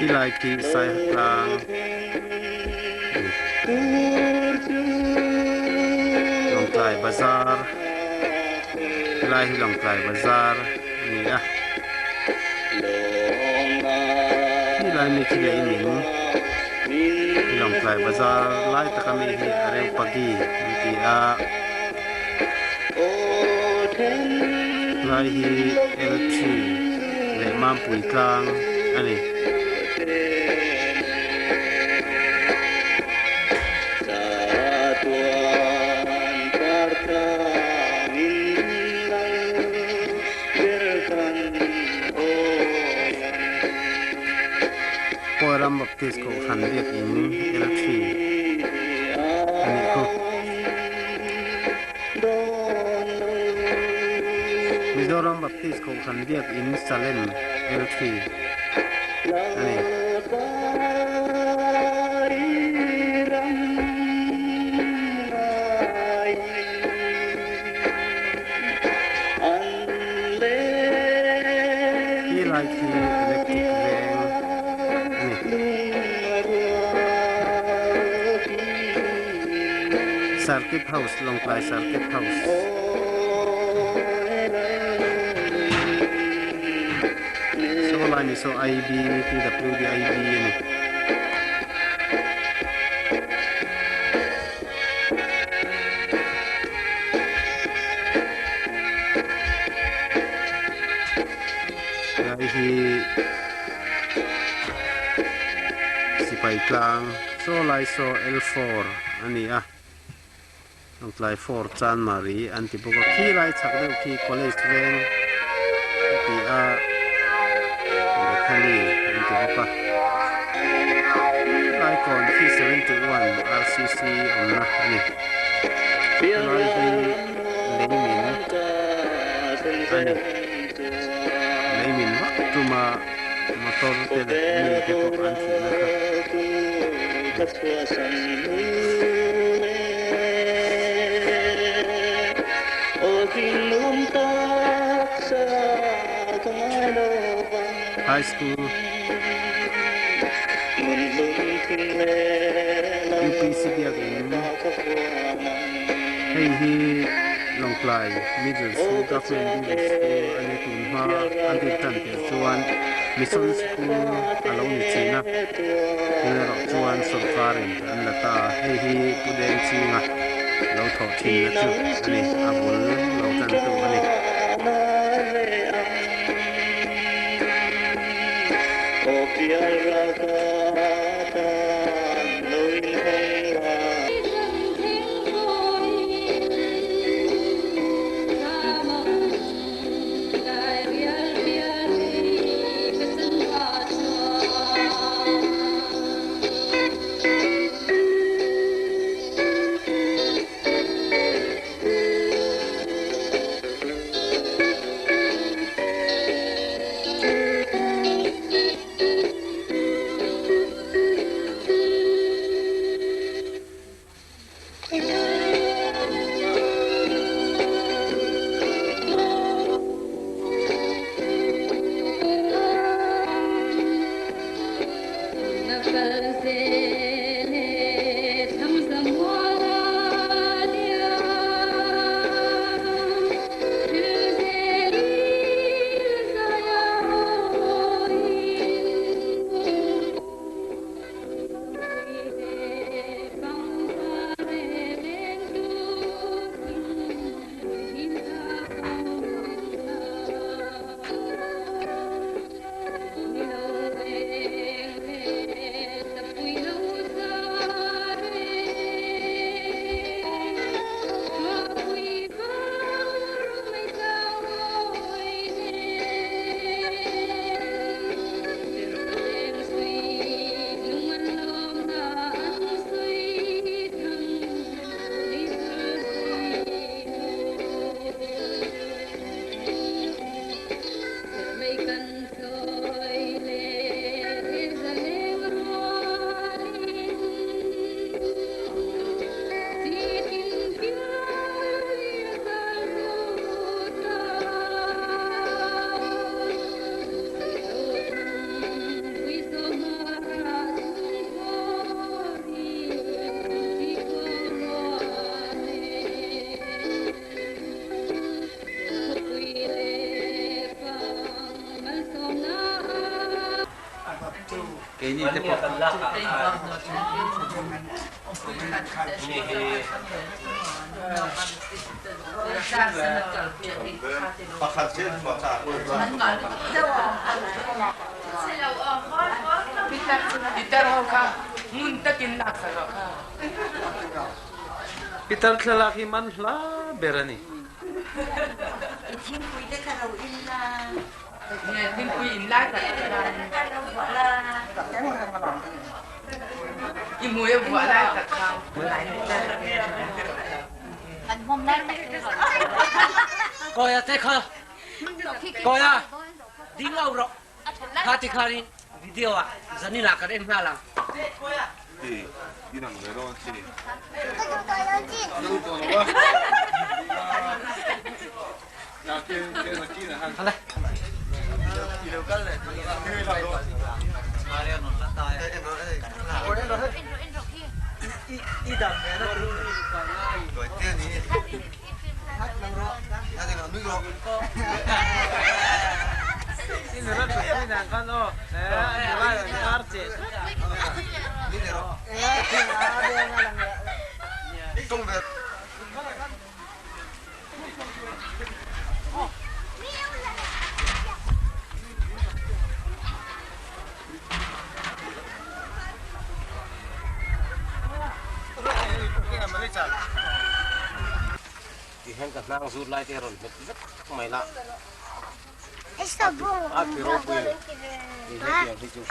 Khilai khi Saiha tlang a ni. Lawngtlai bazar helai hi Lawngtlai bazar a ni a. Khilai mi khi lei min Lawngtlai bazar lai taka mi hi Areopagi an ti a. Helai hi L3 leh Mampui tlang a ni. Pawiram Baptist Kohhran Biakin L3 a nih khu. Mizoram Baptist Kohhran Biakin Salem L3 a ni. He lai khi electric veng a ni. Circuit House, Lawngtlai Circuit House. Saw lai ni saw IB, PWD IB a ni. Helai hi sipai tlang chaw lai saw L4 a ni a, Lawngtlai 4 Chanmari an ti bawk a, khi lai chhak deuh khi College veng a ti a, Bethany an ti bawk a, helai kawn khi 71 RCC awmna a ni, helai hi leimin a ni, leimin vak tuma motor te leh mi te pawh an thihna kha. High School UPC biakin hei hi Lawngtlai Middle School Government Middle School a ni tun hma an din tan tel chuan Mission School a lo ni thin a tin erawh chuan sawrkarin an la ta a hei hi Pu Deng Chinga lo thawh thinna chu a ni a bul lo tan tu a ni. Keini te pawh Pitar thlalak hi man hla ber a ni. Kawia te kha Kawia ding au rawh kha ti khanin video ah zanin ah kan en nghal ang. Tihian ka hnang zut lai te rawn hmet vek mai la. A ti ropui a ni. Ni hetiang hi chu.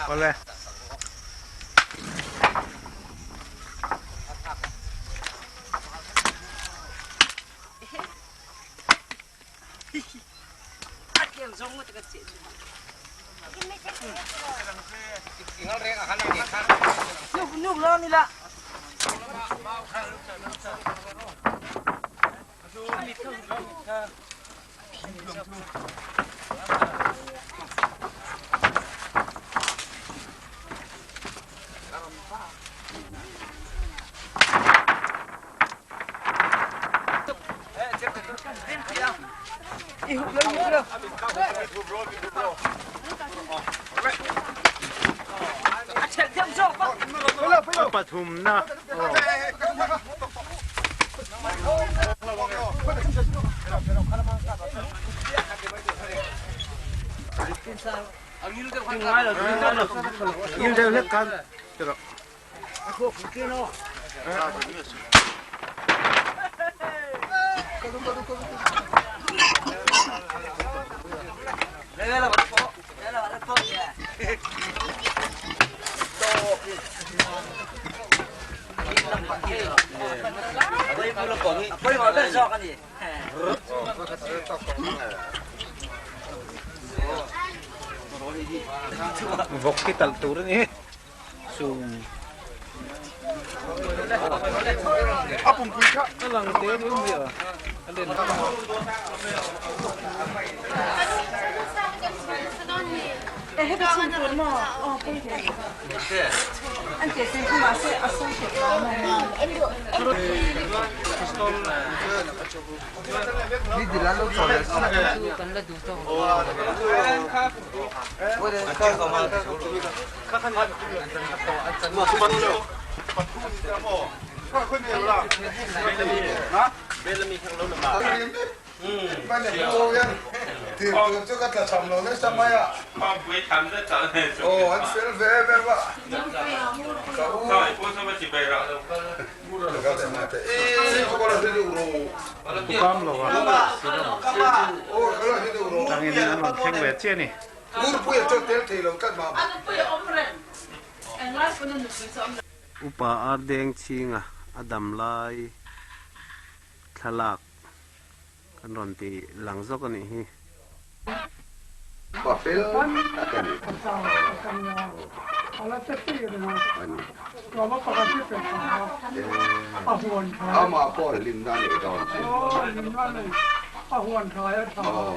Awle. Pathumna Ngil deuh hlek khan tiraw. Vawk hi talh tur a ni. Sum. A pumpui kha. A lang te ni awm nia. A len. Kam lo a tangin an rawn thleng ve chiah a ni. Upa ar deng chhinga a dam lai thlalak kan rawn ti lang zawk a nih hi. Amah pawh hlimna a nei dawn che. Aw.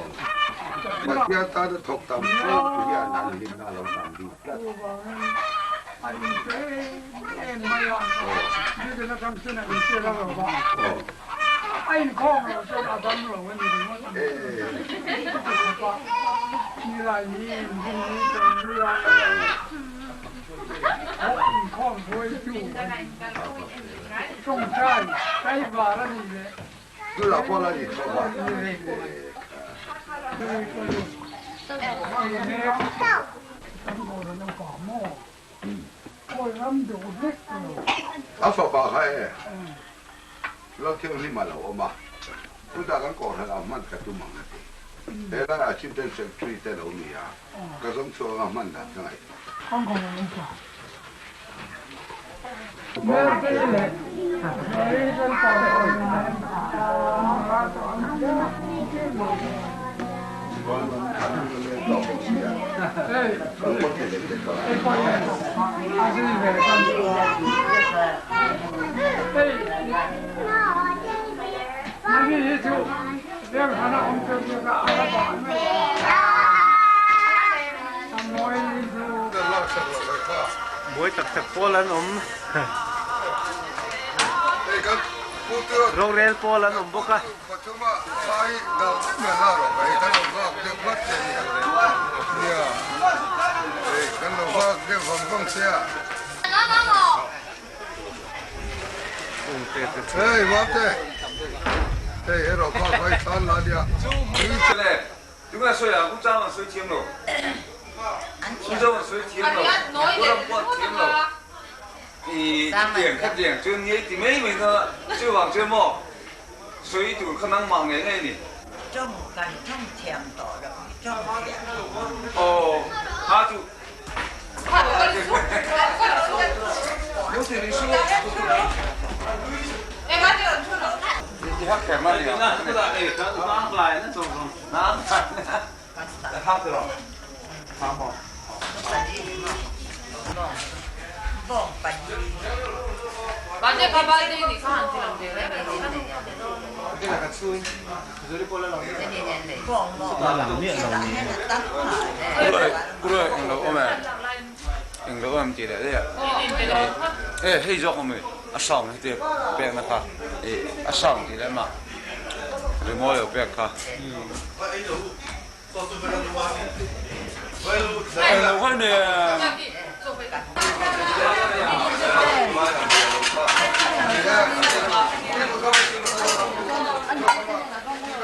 Pathian tana thawk tam fo hian an hlimna a lo tam bik tlat. Tunah pawh la ni tho a. A fapa kha e Lalthianghlim a lo awm a, chutah kan kohhran ah hman ka tum ang a ti. He laiah Assistant Secretary te lo ni a, ka zawng chhuak anga hman dan ka ngaihtuah. Buai tak tak pawl an awm. Rorel pawl an awm bawk a.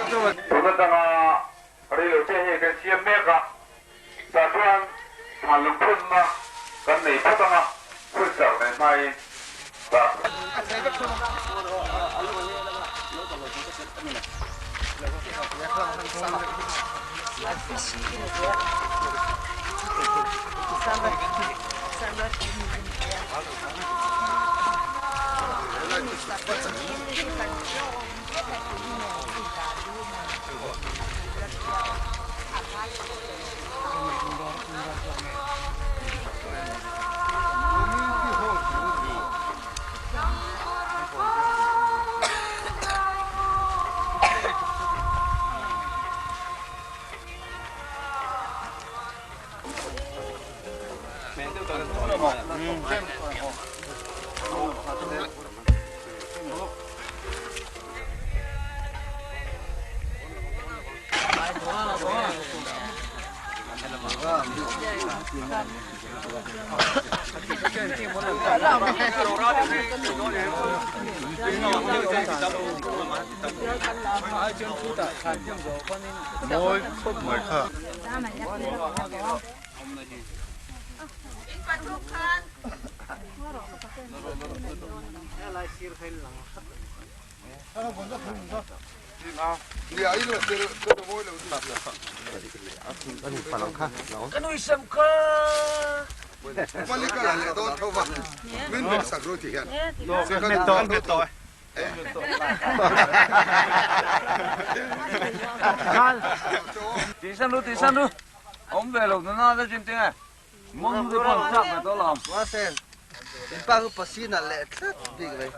Tun atanga reilo te hei kan siam mek a, tah chuan thlan lungphunna kan nei phawt anga hun sarh nei hmain tah. In pa chu pasina leh tlat bik mai.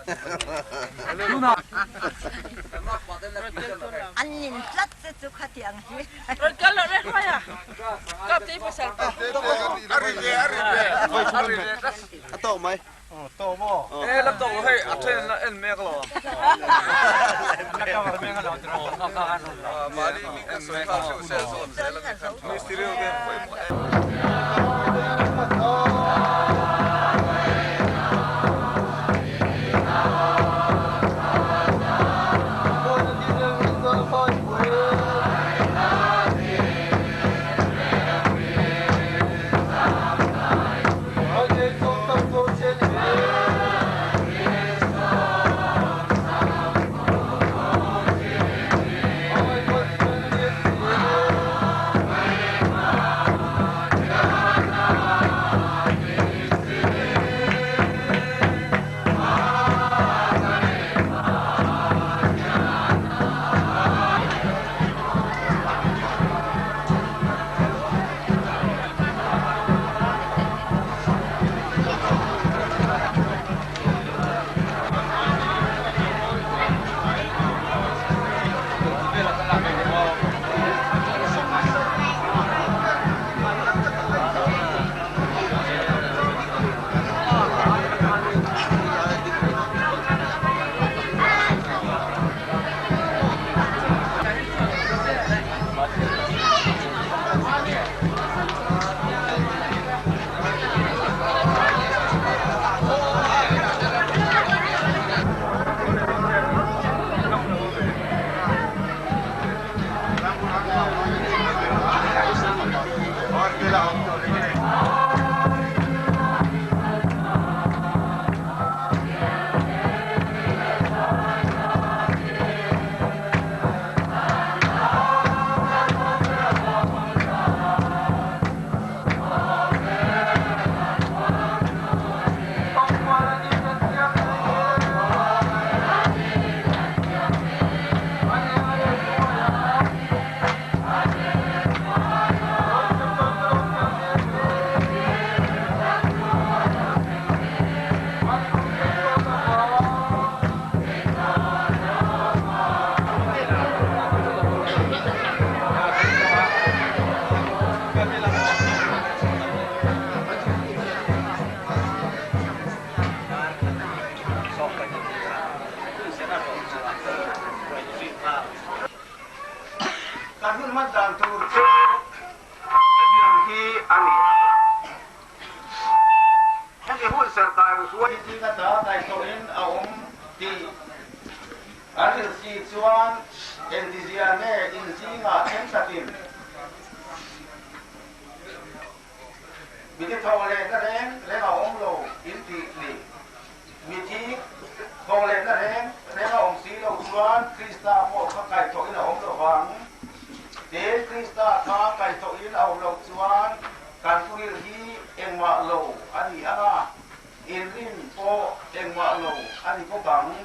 An nin tlat che chu khatiang hi. A tawk mai. Kan hun hman dan tur chu hetiang hi a ni a, hemi hun serh dan chuan. Zinga ta kaihthawhin a awm tih an hrilh si chuan engtizia nge inzingah thenkhatin Mithi tho lehna reng reng a awm lo in tih ni. Mithi tho lehna reng reng a awm si lo chuan Krista pawh kha kaihthawhin a awm lo vang. Tin, Krista kha kaihthawhin a awm loh chuan kan thuhrilh hi engmah lo a ni ang a, inrin pawh engmah lo a ni bawk ang.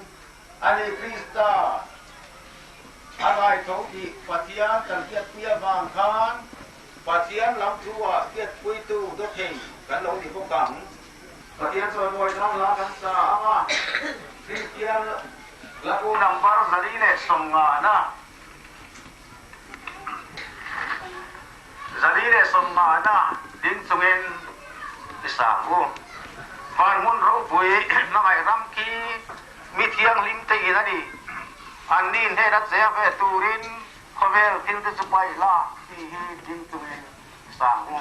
A ni, Krista a kaitho tih Pathian kan hriatpui avang khan Pathian lam thu-ah hriatpuitu dawthei kan lo ni bawk ang. Pathian chuan mawi thang la kan sa ang a, Kristian lahu number 450 na, 450 na ding chungin i sang u. Van hmun ropui hmangaih ram khi mi thianghlim te in a ni. Anni hnena cheng ve turin Khawvel thil te chu paih la tih hi ding chungin sang u.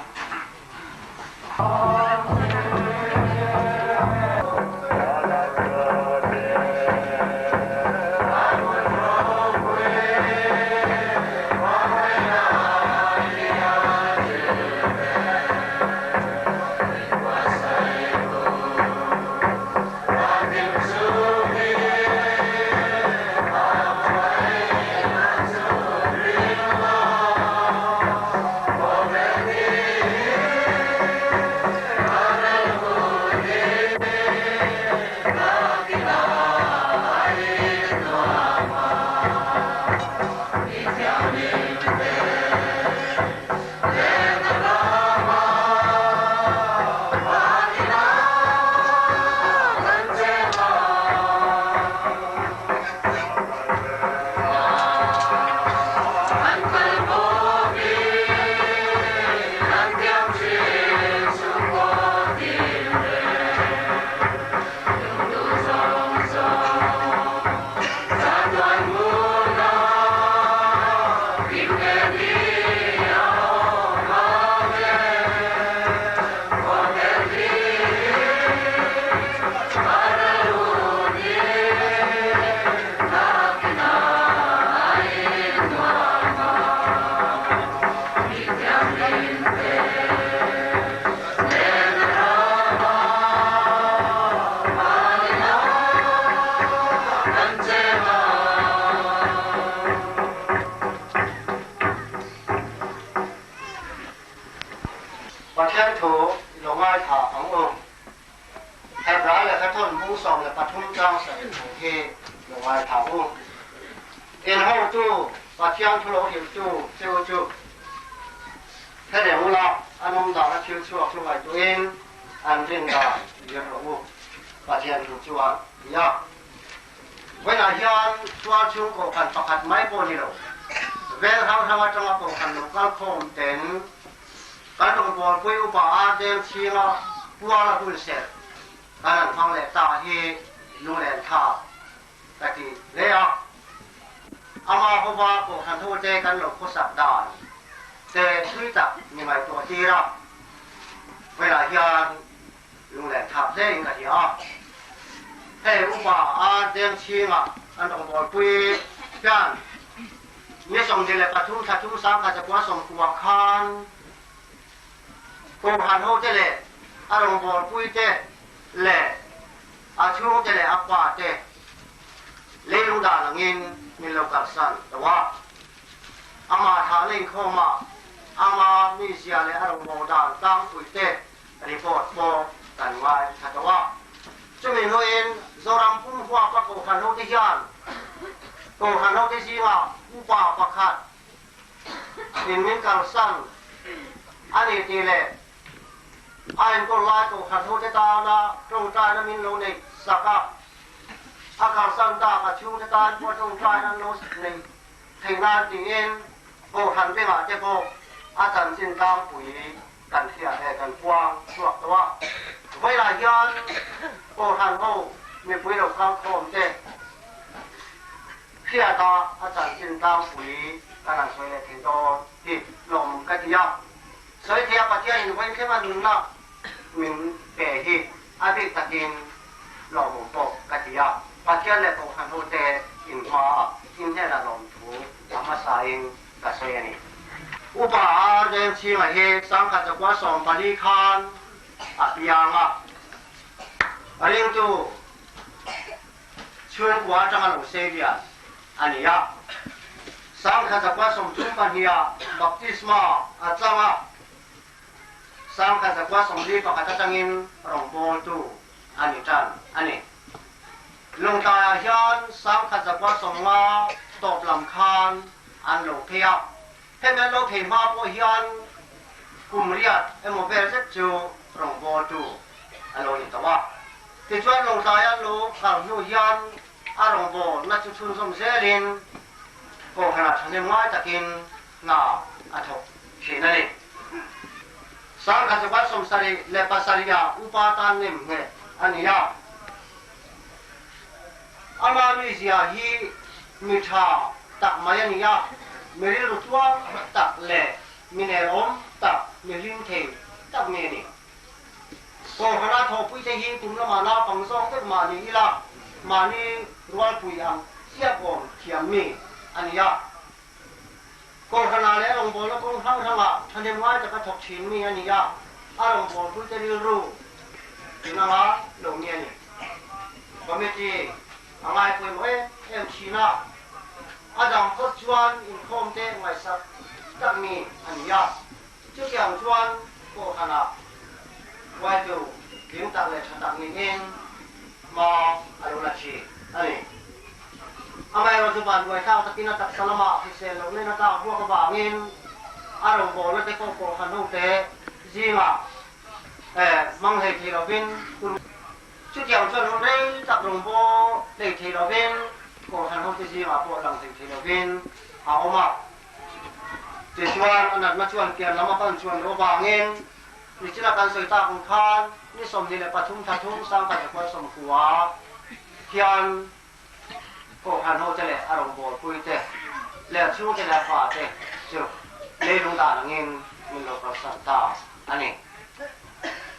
Lo ngaithla ang u. Hebrai lehkha thawn bung 13 chang sarih thu hi lo ngaithla u. In hotu Pathian thu lo hrilhtu che u chu hre reng ula, an awm dana thil chhuak chu ngaihtuahin an rin dan zir rawh u, Pathian thu chuan ti a. Vawiinah hian tual chhungkaw khan pakhat mai pawh ni lo, veng hrang hrang atanga kohhran lo kal khawm ten Kan rawngbawlpui upa a deng chhinga pual a hun serh kan han hmang leh ta hi lunglen thlak ka ti hle a. Ama hova kohhran hote kan lo khawsak dan te thui tak mi ngaihtuah tir a, vawilah hian lunglen thlak hle in ka hria a. Hei upa a deng chhinga kan rawngbawlpui hian Ni 23 thla thum 1990 khan Kohhran hote leh a rawngbawlpuite leh a chhungte leh a pate leilung dan angin min lo kalsan lo a. Amah thlahna inkhawmah ama mizia leh a rawngbâwl dan tlangpuite report pawh kan ngaithla tawh a. Chumi hnuin Zoram pum huapa Kohhran hote hian Kohhran hote zingah upa pakhat in min kalsan a ni tih leh a enkawl lai Kohhran hote tana tawngtaina min lo neih sak a, a kalsan tak a chhungte tan pawh tawngtaina an lo neih theih nan tiin Kohhran bengah te pawh a chanchin tlangpui Kan hria he kan puang chhuak tawh a, vawilah hian Kohhran ho mipui lo kal khawm te hriata a chanchin tlangpui kan han sawi leh thei dawn hi lawmawm ka ti a. Sawi thei a Pathian in vawiin thlenga nunna min pe hi a bik takin lawmawm pawh ka ti a. Pathian leh Kohhran ho te inhmaah inhnenah lawmthu a hmasain ka sawi a ni. Upa a Rengchhinga hi 1914 khan a piang a, a ringtu chhungkua atanga lo sei lian a ni a. 1932 ah baptisma a chang a, 1941 atangin rawngbawltu a ni tan a ni. Lawngtlaiah hian 1950 tawp lam khan an lo phei a, hemi an lo phei hma pawh hian kum riat emaw vel zet chu rawngbawltu a lo ni tawh a. Tichuan Lawngtlai an lo kal hnu hian a rawngbawlna chu chhunzawm zelin Kohhranah thahnem ngai takin hna a thawk thin a ni. 1977 ah upa tan nem ngheh a ni a. Ama mizia hi mi tha tak mai a ni a, mi rilru tluang tak leh mi nelawm tak, mi hlim thei tak mi a ni. Kohhran a thawhpuite hi kum lamah naupang zawk vek mah ni ila, mahni rualpui ang chiah awm thiam mi a ni a. Kohhranah leh rawngbawlna kawng hrang hrangah thahnem ngai taka thawk thin mi a ni a, a rawngbawlpuite rilru inanga lo mi a ni. Committee a ngai pawimawh em em thin a, a dang phawt chuan inkhawmte ngaihsak tak mi a ni a, chutiang chuan Kohhranah hruaitu tling tak leh tha tak niin hma a lo la thin a ni. Amaherawhchu vanduaithlak takin a taksa lamah hrisel loh nen a tlak buak avangin a rawngbawlna te pawh Kohhran hote zingah hmang hlei thei lovin hun chutiang chuan hun rei tak rawngbâwl hlei thei lovin Kohhran hote zingah pawh lang hlei thei lovin a awm a. Tichuan a natna chuan pian lam a pan chuan loh avangin nichina kan sawi tak ang khan ni 23 thla thum 1990 hian Kohhran hote leh a rawngbawlpuite leh a chhungte leh a fate chu leilung dan angin min lo kalsan ta a ni.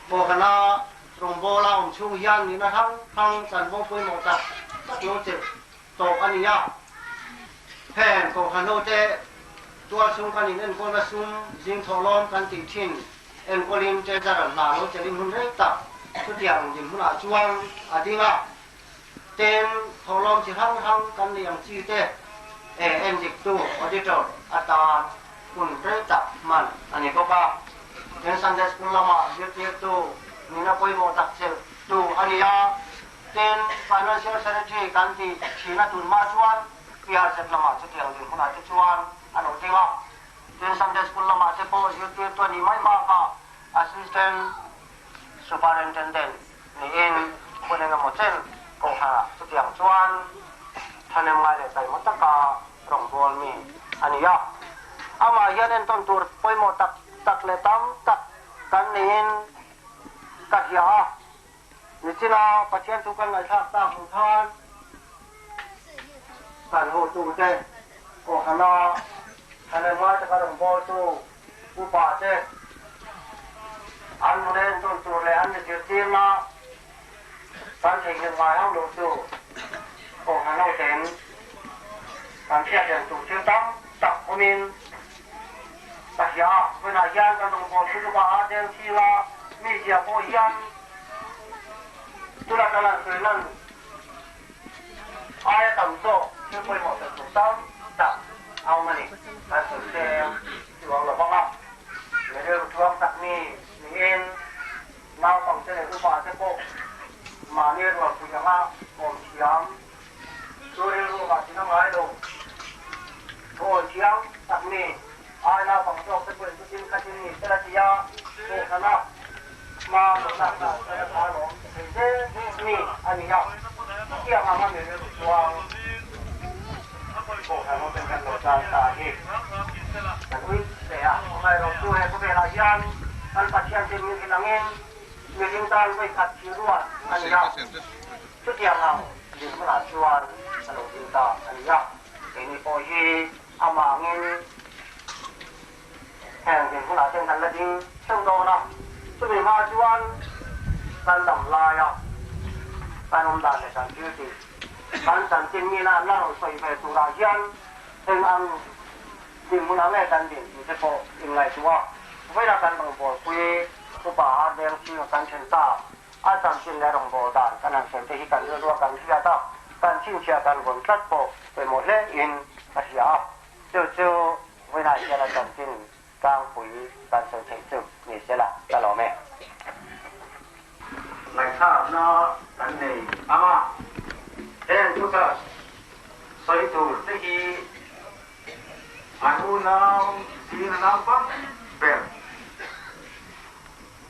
Kohhrana rawngbawla awm chhung hian nihna hrang hrang chanvo pawimawh tak tak lo chelh tawh a ni a. Heng Kohhran hote tualchhung kan inenkawlna sum zingthawhlawm kan tih thin enkawlin Treasurer hna lo chelhin hun rei tak chutiang dinhmunah chuan a ding a. Ten thawhlawm chi hrang hrang kan nei ang chi te e endiktu, auditor, atan hun rei tak hman a ni bawk a. Tin Sunday School lama zirtirtu nihna pawimawh tak chelhtu a ni a. Tin Financial Secretary kan tih thina tun hma chuan PRZ lamah chutiang dinhmunah te chuan a lo ding a. Tin Sunday School lamah te pawh zirtirtu a nih mai bakah Assistant Superintendent niin hun engemaw chen kohhranah chutiang chuan thahnem ngai leh taima taka rawngbâwl mi a ni a. Amah hian entawn tur pawimawh tak tak leh tam tak kan niin ka hria a. Nichina Pathian chu kan ngaihthlak tak hmuh khan kan hotute kohhrana thahnem ngai taka rawngbâwltu upa te an nun entawn tur leh an zirtirna kan theihnghilh ngai hauh lo chu kohhran hoten kan hriat reng tur thil tam tak awmin ka hria a. Tunah hian kan rawngbâwl chu upa a deng chhing a, mi zia pawh hian tuna kan han sawi lan aia tam zawk thil pawimawh ber tur tam tak a awm a ni. Kan sawi tlem chuang lo vang a, mi rilru tluang tak mi niin naupangte leh upate pawh mahni rualpui anga awm thiam chu rilru mah sin a ngai lo. Thu awi thiam tak mi ai naupang zawkte pawhin chutin khatin ni sela tia kohhran a hma lo lak dan chuan a tha lawm ti thei zel mi a ni a, chutiang anga mi rilru chuang kohhran hoten kan lo tan ta hi kan ui hle a. Amaherawhchu he khawvelah hian kan Pathian te min hrilh angin mihring tan vawikhat thi ruat a ni a, chutiang ang dinhmunah chuan a lo ding ta a ni a, keini pawh hi amah angin Heng dinhmunah ten kan la ding theuh dawn a, chumi hma chuan kan dam laia kan awm dan leh kan thil tih kan chanchin mina an la rawn sawi ve turah hian eng ang dinhmunah nge kan din tih te pawh inngaihtuah a, vawilah kan rawngbawlpui upa a deng chhing kan then ta a chanchin leh rawngbâwl dan kan han sawi te hi kan rilrua kan hriat a, kan chhinchhiah kan vawn tlat pawh pawimawh hle in a hria a, chu chu Vawiinah hian a chanchin tlangpui kan sawi theih chu ni sela ka lawm e. Ngaihthlakna kan nei ang a, heng thutak sawi tur te hi an unau zinga naupang ber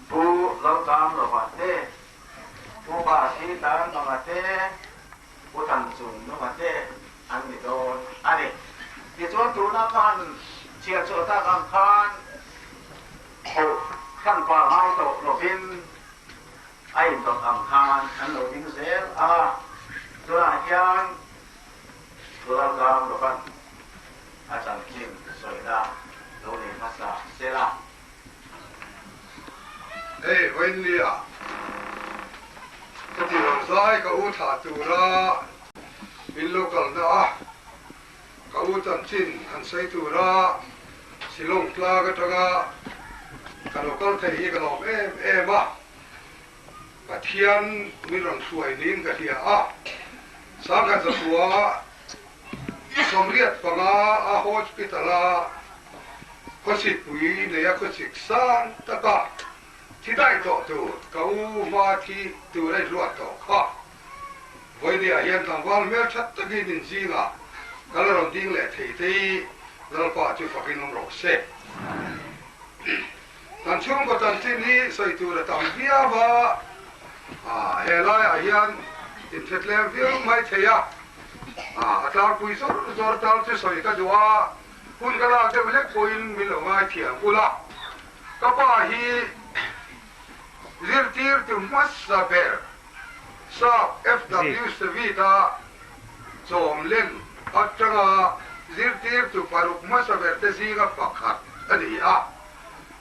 Pu Lalkamlova te, Pu Basi Tarnonga te, Pu Thanchungnunga te an ni dawn a ni. Tichuan tuna ka han chhiar chhuah tak ang khan koh hran pa ngai tawh lovin a intawt ang khan an lo ding zel a, tunah hian Lalram Lovan a chanchin sawina lo nei hmasa sela. Hei Vawiinnia ka ti lo zai ka u thlah tura min lo kalna a, ka u chanchin han sawi tura Shillong tlang atanga ka lo kal thei hi ka lawm em em a, Pathian min rawn hruai niin ka hria a, Sangkhat zakua 85 a hospital a khawsikpui nei a khawsik sang taka thi daih tawh tur ka u hma thi tur a inruat tawh kha. Vawinia hian tlangval hmel that takin in zingah ka la rawn ding leh thei te i Lalpa chu fakin awm rawh se. Kan chhungkaw chanchin hi sawi tur a tam viau a, he laiah hian inthettlem viau mai thei a, a tlangpui zawr zawr tal chu sawi ka duh a, hun ka lak deuh hlek pawhin min lo ngaithiam ula, ka pa hi zirtirtu hmasa ber Sap FW Sevita chawmlen atanga zirtirtu paruk hmasa ber te zinga pakhat a ni a.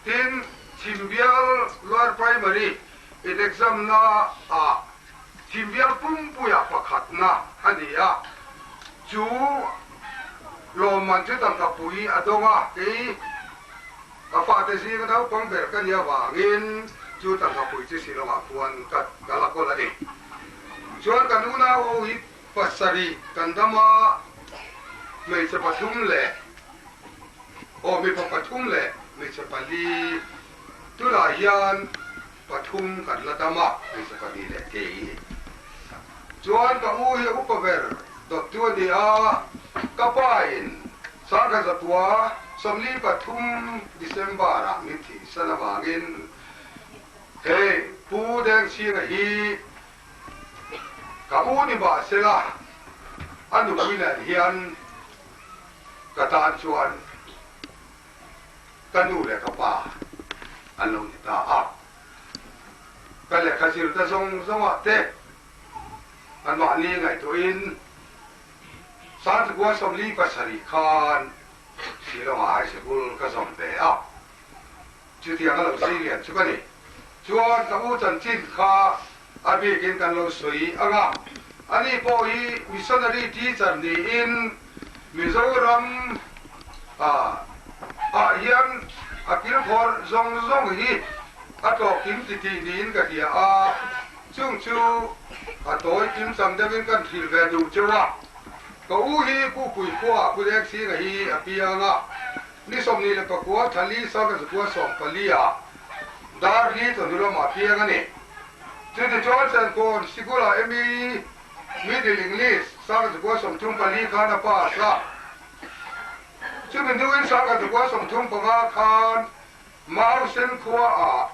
Tin, Chhimbial Lower Primary in exam na ah Chhimbial pumpuia pakhatna a ni a, chu lawmman chu tangka pui a dawng a, kei ka fate zinga naupang ber ka nih avangin chu tangka pui chu Shillong ah khuan ka ka la kawl a ni. Chuan kan unau ho hi pasarih kan dam a, hmeichhe pathum leh. Aw mipa pathum leh hmeichhe pali. Tunah hian pathum kan la dam a, hmeichhe pahnih leh kei. Chuan ka u hi a upa ber dawttu a ni a, ka pa in Sangha zakua 43 December ah min thihsan avangin hei Pu Dengchhinga hi ka u ni mah sela a nupui nen hian ka tan chuan ka nu leh ka pa an lo ni ta a. Ka lehkha zirna zawng zawngah te anmahni ngaihtuahin Sangchukua 47 khan Shillong-ah High Sikul ka zawm ve a, chutiang a lo zir lian chu ka ni. Chuan ka u chanchin kha a bikin kan lo sawi ang a, ani pawh hi missionary teacher niin Mizoram ah hian a kilkhawr zawng zawng hi a tlawhkim titih niin ka hria a, chung chu a tawi kimchang deuhin kan hrilh ve duh cheu a. Ka u hi Pupui khua Pu Dengsinga hi a piang a, ni 29 thali sanga zakua 14 ah Darli chawhnu lamah piang a ni. Chutichuan Senkawn Sikula ME Middle English sanga zakua 34 khan a pass a, chumi hnuin sanga zakua 35 khan Mausen khuaah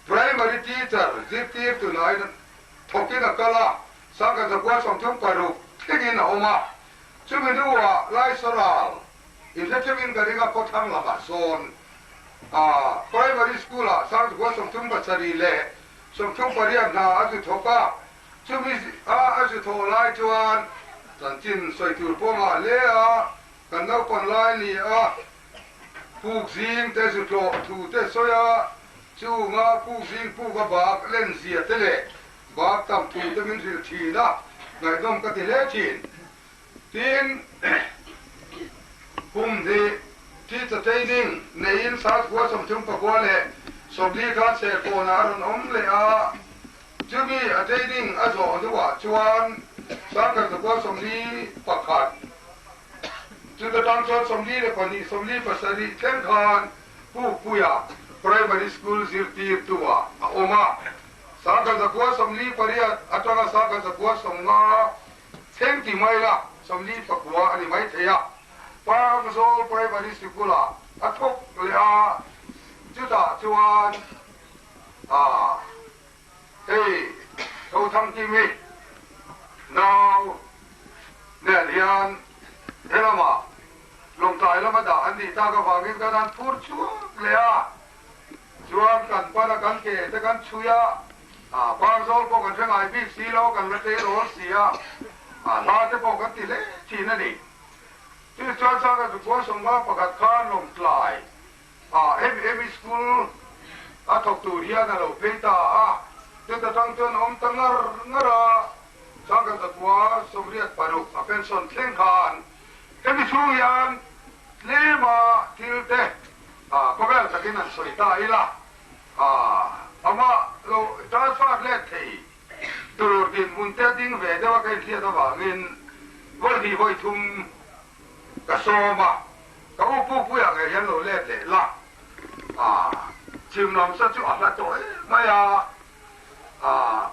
Primary Teacher zirtirtu nain thawkin a kal a, sanga zakua 36 thlengin a awm a. Chumi hnuah Laisaral inhrethiamin ka ring a khawthlang lamah sawn a Primary School-ah sanga zakua 37 leh 38 hna a zu thawk a. Chumi a a zu thawh lai chuan chanchin sawi tur pawh ngah hle a, kan naupang lai ni a. Puk zing te zu tlawh thu te sawi a, chunga puk zing puk a bak len zia te leh bak tam thu te min hrilh thin a, ngaihnawm ka ti hle thin. Tin, kum hnih teacher training neiin South Khua 39 leh 40 khan Serkawnah a rawn awm leh a, chumi a training a zawh hnuah chuan 1941, Chuta tang chuan 42, 47 thleng khan Pukpuia Primary School zirtirtu-ah a awm a. 1948 atanga 1950 thleng ti mai la, 49 a ni mai thei a. Pangzawl Primary School-ah a thawk leh a, chutah chuan hei Thothangkimi nau nen hian helamah Lawngtlai lama dah an nih tak avangin kan han phur chhuak leh a, chuan kan pan a, kan ke te kan chhui a, Pangzawl pawh kan hre ngai bik si lo, kan la tleirawl si a, hla te pawh kan ti hle thin a ni. Chutichuan 1951 khan Lawngtlai A MM School a thawk tur hian a lo phei ta a, chuta tang chuan a awm ta ngar ngar a, 1986 a pension thleng khan hemi chhung hian tlema thil te khawvel takin an sawi ta ila, amah lo transfer let thei tur dinhmun te a ding ve deuh a ka inhriat avangin vawi hnih vawi thum ka sawm a. Ka u Pupuia ngei hian lo let leh la, a chim lam sa chu a hla tawh em mai a, a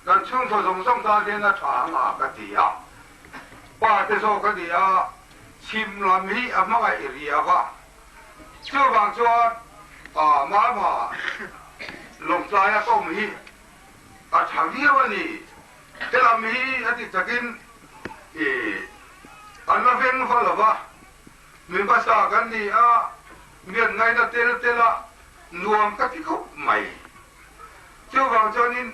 kan chhungkaw zawng zawng tan hian a tha ang a ka ti a, pa te zawk a ni a, chim lam hi a hmangaih riau a, chuvang chuan a mama lawngtlaia ka awm hi a tha viau a ni, helam hi a ti takin i an la veng va lo va. Mi hmasa kan ni a, mian ngaina tel tel a nuam ka ti khawp mai. Chuvang chuanin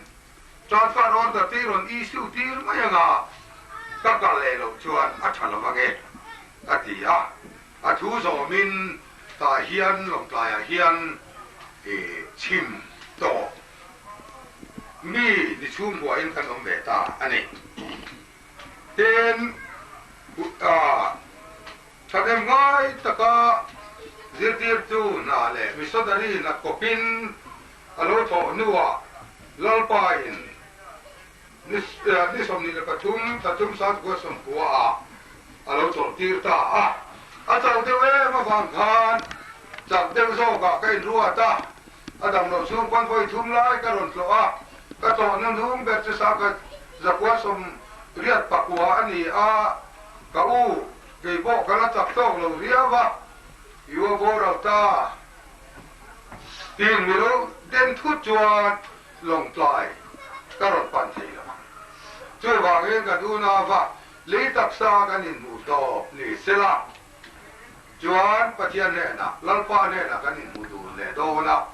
transfer order te i rawn issue tir mai anga ka kal leh loh chuan a tha lo ange a ti a. A thu zawmin tah hian Lawngtlaiah hian i chhim tawh mi ni chhungkuain kan awm ve ta a ni. Tin, thahnem ngai taka zirtirtu hna leh missionary hna kawpin a lo thawh hnuah Lalpain ni 23 thla thum 1990 ah a lo chawlhtir ta a. A chauh deuh em avang khan chak deuh zawkah ka inruat a. A dam loh chhung pawn vawi thum lai ka rawn tlawh a, ka tlawhna hnung ber chu sangkhat zakua 89 a ni a, ka u kei pawh ka la chak tawk lo riau a, i u a boral ta tiin mi lo den thut chuan Lawngtlai ka rawn pan thei lo ang. Chuvangin kan unauva lei taksa kan inhmuh tawp ni sela chuan Pathian hnenah, Lalpa hnenah kan inhmuh dun leh dawn a,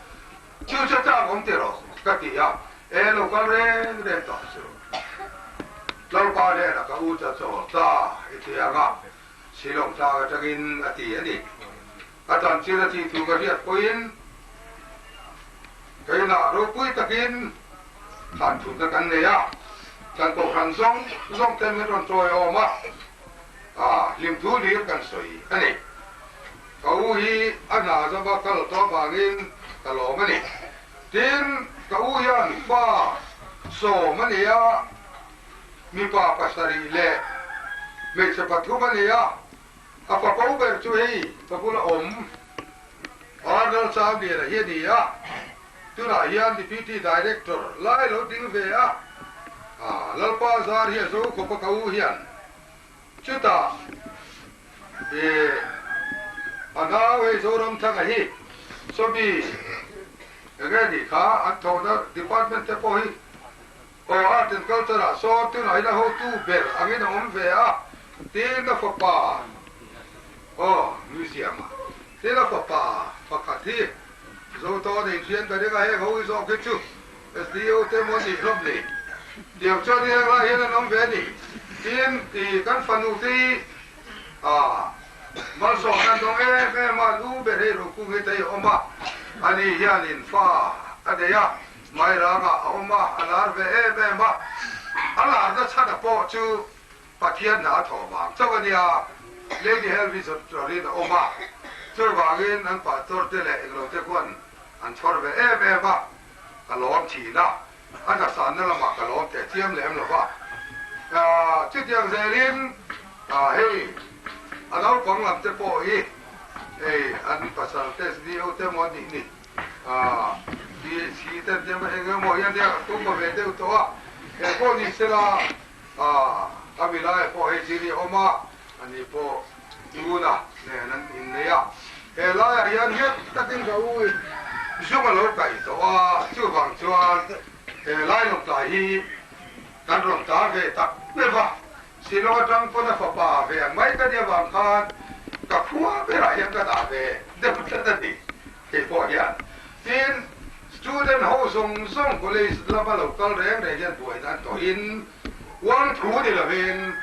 chu chu chak awm ti rawh ka ti a, e lo kal reng reng tawh suh. Lalpa hnenah ka u cha chawl ta i ti ang a, Shillong tlang atangin a ti a ni. A chanchin a thih thu ka hriat pawhin keinah ropui takin thlan thutna kan nei a, thlan kohhran zawng zawng ten min rawn tawiawm a, a hlim thu hlir kan sawi a ni. Ka u hi a hna zova kal tawh avangin ka lawm a ni. Tin, ka u hian fa sawm a nei a, mipa pasarih leh hmeichhe pathum a nei a. A fako ber chu hei ka bula awm Arnold Sangliana hi a ni a, tunah hian Deputy Director lai lo ding ve a, Lalpa zar hi a zo khawp a ka u hian chutah i a nau hei Zoramthanga hi sawmi enge nih kha an thawhna department te pawh hi Aw, Art and Culture ah sawn tunah hian a hotu ber angin a awm ve a, tin a fapa, aw, museum ah, tin a fapa pakhat hi Zotawn inhrian ka ring a, heng ho hi zawk hi chu SDO te maw nih hlawm ni, tiang chuan heng lai hian an awm ve a ni, tin i kan fanu te hi ah malsawm nan dawng em em a, lu ber hei Rokung hi te hi a awm a, ani hianin fa a nei a. Mairangah a awm a, a lar ve em em a. A larna chhana pawh chu Pathian hna a thawh vang chauh a nia. Lady Helvi Zawrin a awm a, chuvangin an pastor te leh englo te khuan an chhawr ve em em a. Ka lawm thin a, a hnasanna lamah ka lawm teh chiam lem lo va. Chutiang zelin hei a naupang lam te pawh hi hei an pasal te SDO te maw nih ni. DHC te an tia mai eng emaw hian nia ka tum ve deuh tawh a, he pawh ni sela a mi lai pawh hei zir hi a awm a, ani pawh tuna nen an innei a, he laiah hian nghet takin ka u in zung a lo kaih tawh a, chuvang chuan he lai lawngtlai hi kan rawn tar ve tak meuh va, Shillong atang pawn a fapa ve ang mai ka nia vang khan ka khua berah hian ka dah ve deuh tlat a ni. Kei pawh hian tin student ho zawng zawng college lama lo kal reng reng hian buaina an tawhin uang thu ni lovin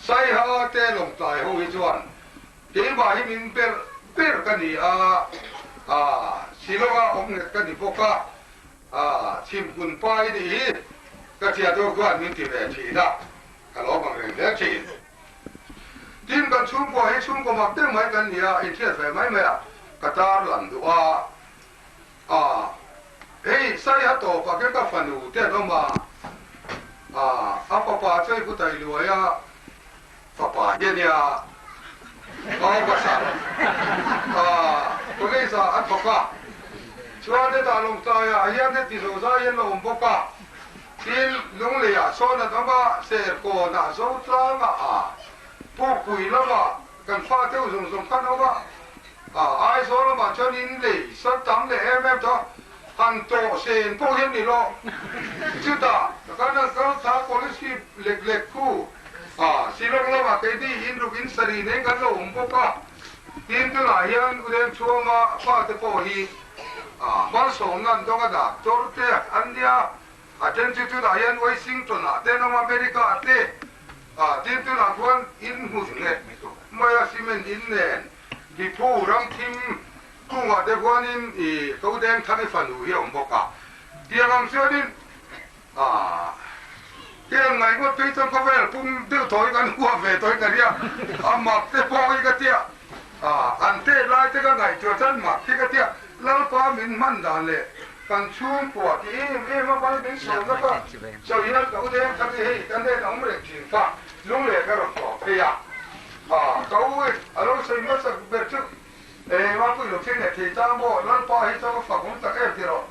Saiha te Lawngtlai ho hi chuan keimah hi min ber ber ka ni a, ah Shillong-a awm nghet ka ni bawk a, ah chhimkun pa i nih hi ka thiantu khuan min ti ve thin a, ka lo bang reng hle thin. Tin, kan chhungkua hi chhungkaw mak deuh mai kan ni a, inhriat ve mai mai a, ka tar lang duh a, a hei Saiha tawpah khian ka fanu te an awm a, a a fapa chu hei Putai Luaia fapa hi a nia, a pasal a college ah an thawk a, chuan hetah Lawngtlaiah hian heti zozai hian la awm bawk a. Tin, Lungleiah sawn an awm a, Serkawnah, Zotlangah a, Pukpui lamah kan fa deuh zawng zawng khan awm a, a Aizawl lamah chuan in lei sat tam leh em em tawh a, han tawh sen pawh hian ni lo. Chutah kan han kal thla policy lek lek khu a, Shillong lamah keini in ruk in sarih nen kan lo awm bawk a, tin tunah hian Ulengchhuanga fate pawh hi A malsawmna an dawng a doctor te an nia, a then chu tunah hian Washington ah te an awm America ah te, a tin tunah khuan in hmu nghet mai a cement in nen Diphu ram thim kungah te khuanin i ko deng thang i fanu hi a awm bawk a, tiang ang chuanin a tiang ngaih ngawt phei chuan khawvel pum deuh thaw hi kan huam ve tawh in ka ria, a mak te pawh hi ka tia. An tet lai te ka ngaihtuah chuan mak hi ka tia, Lalpa min hman dan leh kan chhungkua ti em em a bal min sawmna ka sawi hian ka u deng kha hi hei ka hnen a awm reng thin kha lung leh ka rawn tawh phei a, ka u in a lo sawi hmasak ber chu. Engah pawh i lo thleng leh thei ta maw? Lalpa hi chuan ka fak awm tak em ti rawh.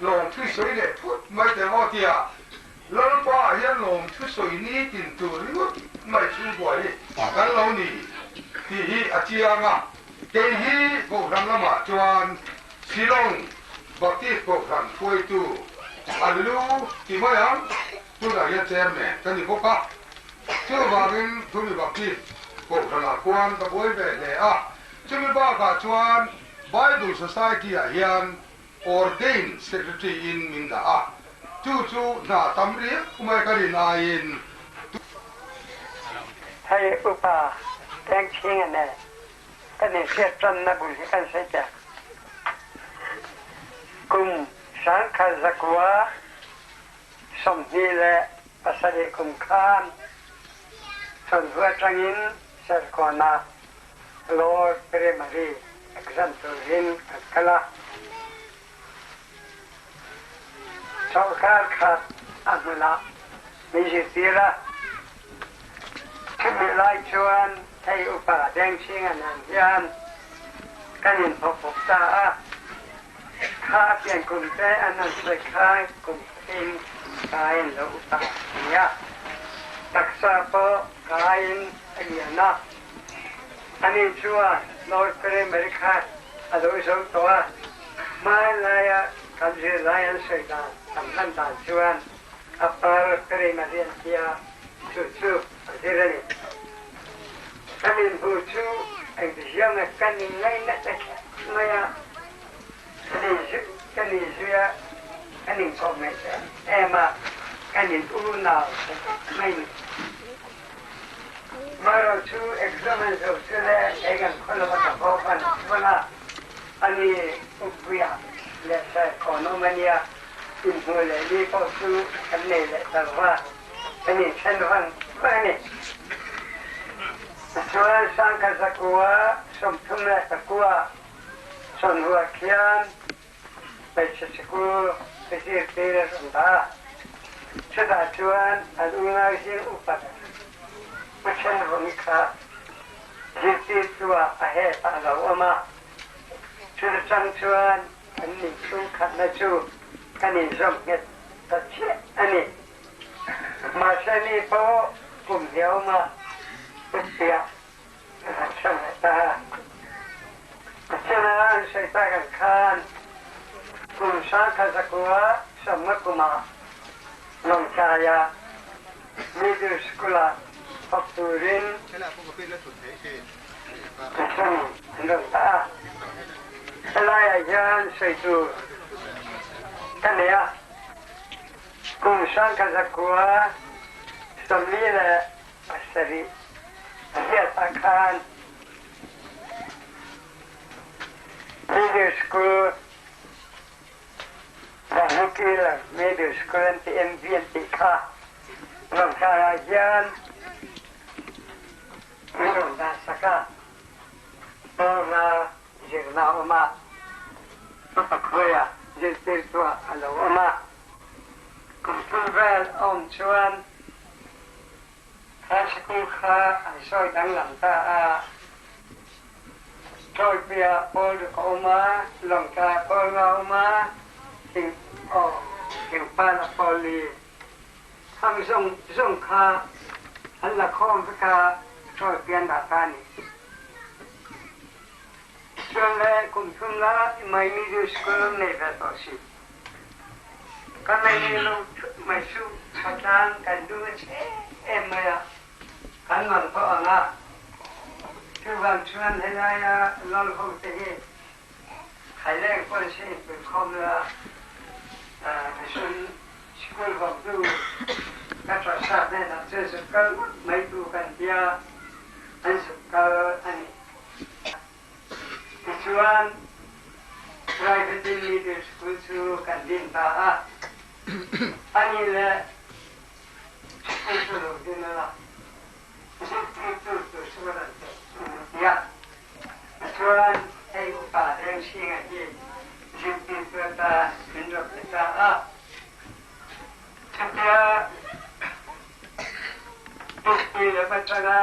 Lawmthu sawi leh phut mai teh maw tia Lalpa ah hian lawmthu sawi ni tin tur ringawt mai chhungkua hi kan lo ni tih hi a chiang a. Kei hi Kohhran lamah chuan Shillong Baptist Kohhran hruaitu an lu ti mai ang, tunah hian Chairman ka ni bawk a. Chuvangin Thumi Baptist Kohhranah khuan ka buai ve hle a. Chumi bakah chuan Bible Society-ah hian Ordained Secretary in min dah a, chu chu hna tam riau mai ka rin aiin. Hei upa Tengchhinga nen kan inhriat tanna bul hi kan sawi teh. Kum 1927 kum khan chawlhnu atangin Serkawnah Lower Primary exam turin kan kal a. Chawlhkar khat a hmunah min zirtir a. Chumi lai chuan hei upa Dengchhinga nen hian kan inhmu bawk ta a. Kha a pian kum te an han sawi khan kum khatin kaiin lo upa a ni a. Taksa pawh kaiin a lian a. Ani chuan Lower Primary kha a lo zo tawh a, hmanlaia kan zirlai an sawi dan an hman dan chuan Upper Primary an ti a, chu chu a zir a ni. Kan inhmu chu engtizianga kan inngaih nasa kher mai a, kan inzui a, kan inkawm ngaih em em a, kan in unau ta vek mai ni. Marawh chu exam an zo chu le eng an khaw lova ka haw hman chuan a, ani Uppuia leh Saikhawn awm a nia, inhmuh leh ni pawh chu kan nei leh ta lo va, kan inthen vang vang a ni. Tichuan 1939 chawhnuah khian hmeichhe sikul ka zirtir a rawn dah a, chutah chuan an unau zing upa ber Pu Thenvungi kha zirtirtu ah a het ah a lo awm a, chuta chang chuan an ni chhungkhatna chu kan inzawm nghet ta chiah a ni. Mahse mi pawh kum hnih a awm a, Pu Piah a han hrang leh ta a. Pathiana an sawi tak ang khan kum 1990 kumah Lawngtlaia Middle School-ah thawk turin mission an rawn dah a. Helaiah hian sawi tur ka nei a, kum 1947 a hriatah khan Middle School Vernacular Middle School an ti MV an tih kha Lawngtlai ah hian min rawn dah sak a, Pawlra zirna a awm a, Papakhawia zirtirtu ah a lo awm a, kum thum vel a awm chuan Kha sikul kha an sawi danglam ta a, Tawlpuiah pawl ruk a awm a, Lawngtlaiah pawl nga a awm a, Thing aw Thingpala pawl li khang zawng zawng kha an la khawm vek a, Tawlpui an dah ta a ni. Chuan le kum thum la mai middle school an nei ve tawh si. Ka nei lo thut mai chu khawtlang kan duh a che em mai a, kan man tawh ang a. Chuvang chuan helaia lal ho te hi Khaileng pawn se inpui khawm la, mission school vawmtu ka tawrhsat hnenah chuan zuk kal ngawt mai tu kan tia, an zuk kal a ni. Tichuan, Private Middle School chu kan din ta a, ani le school chu lo din a la, zirtirtu tur chu ka rawn pe ti a. Tichuan, hei upa Rengsinga hi zirtirtu atan min rawn pe ta a. Chutia Pukpui lam atanga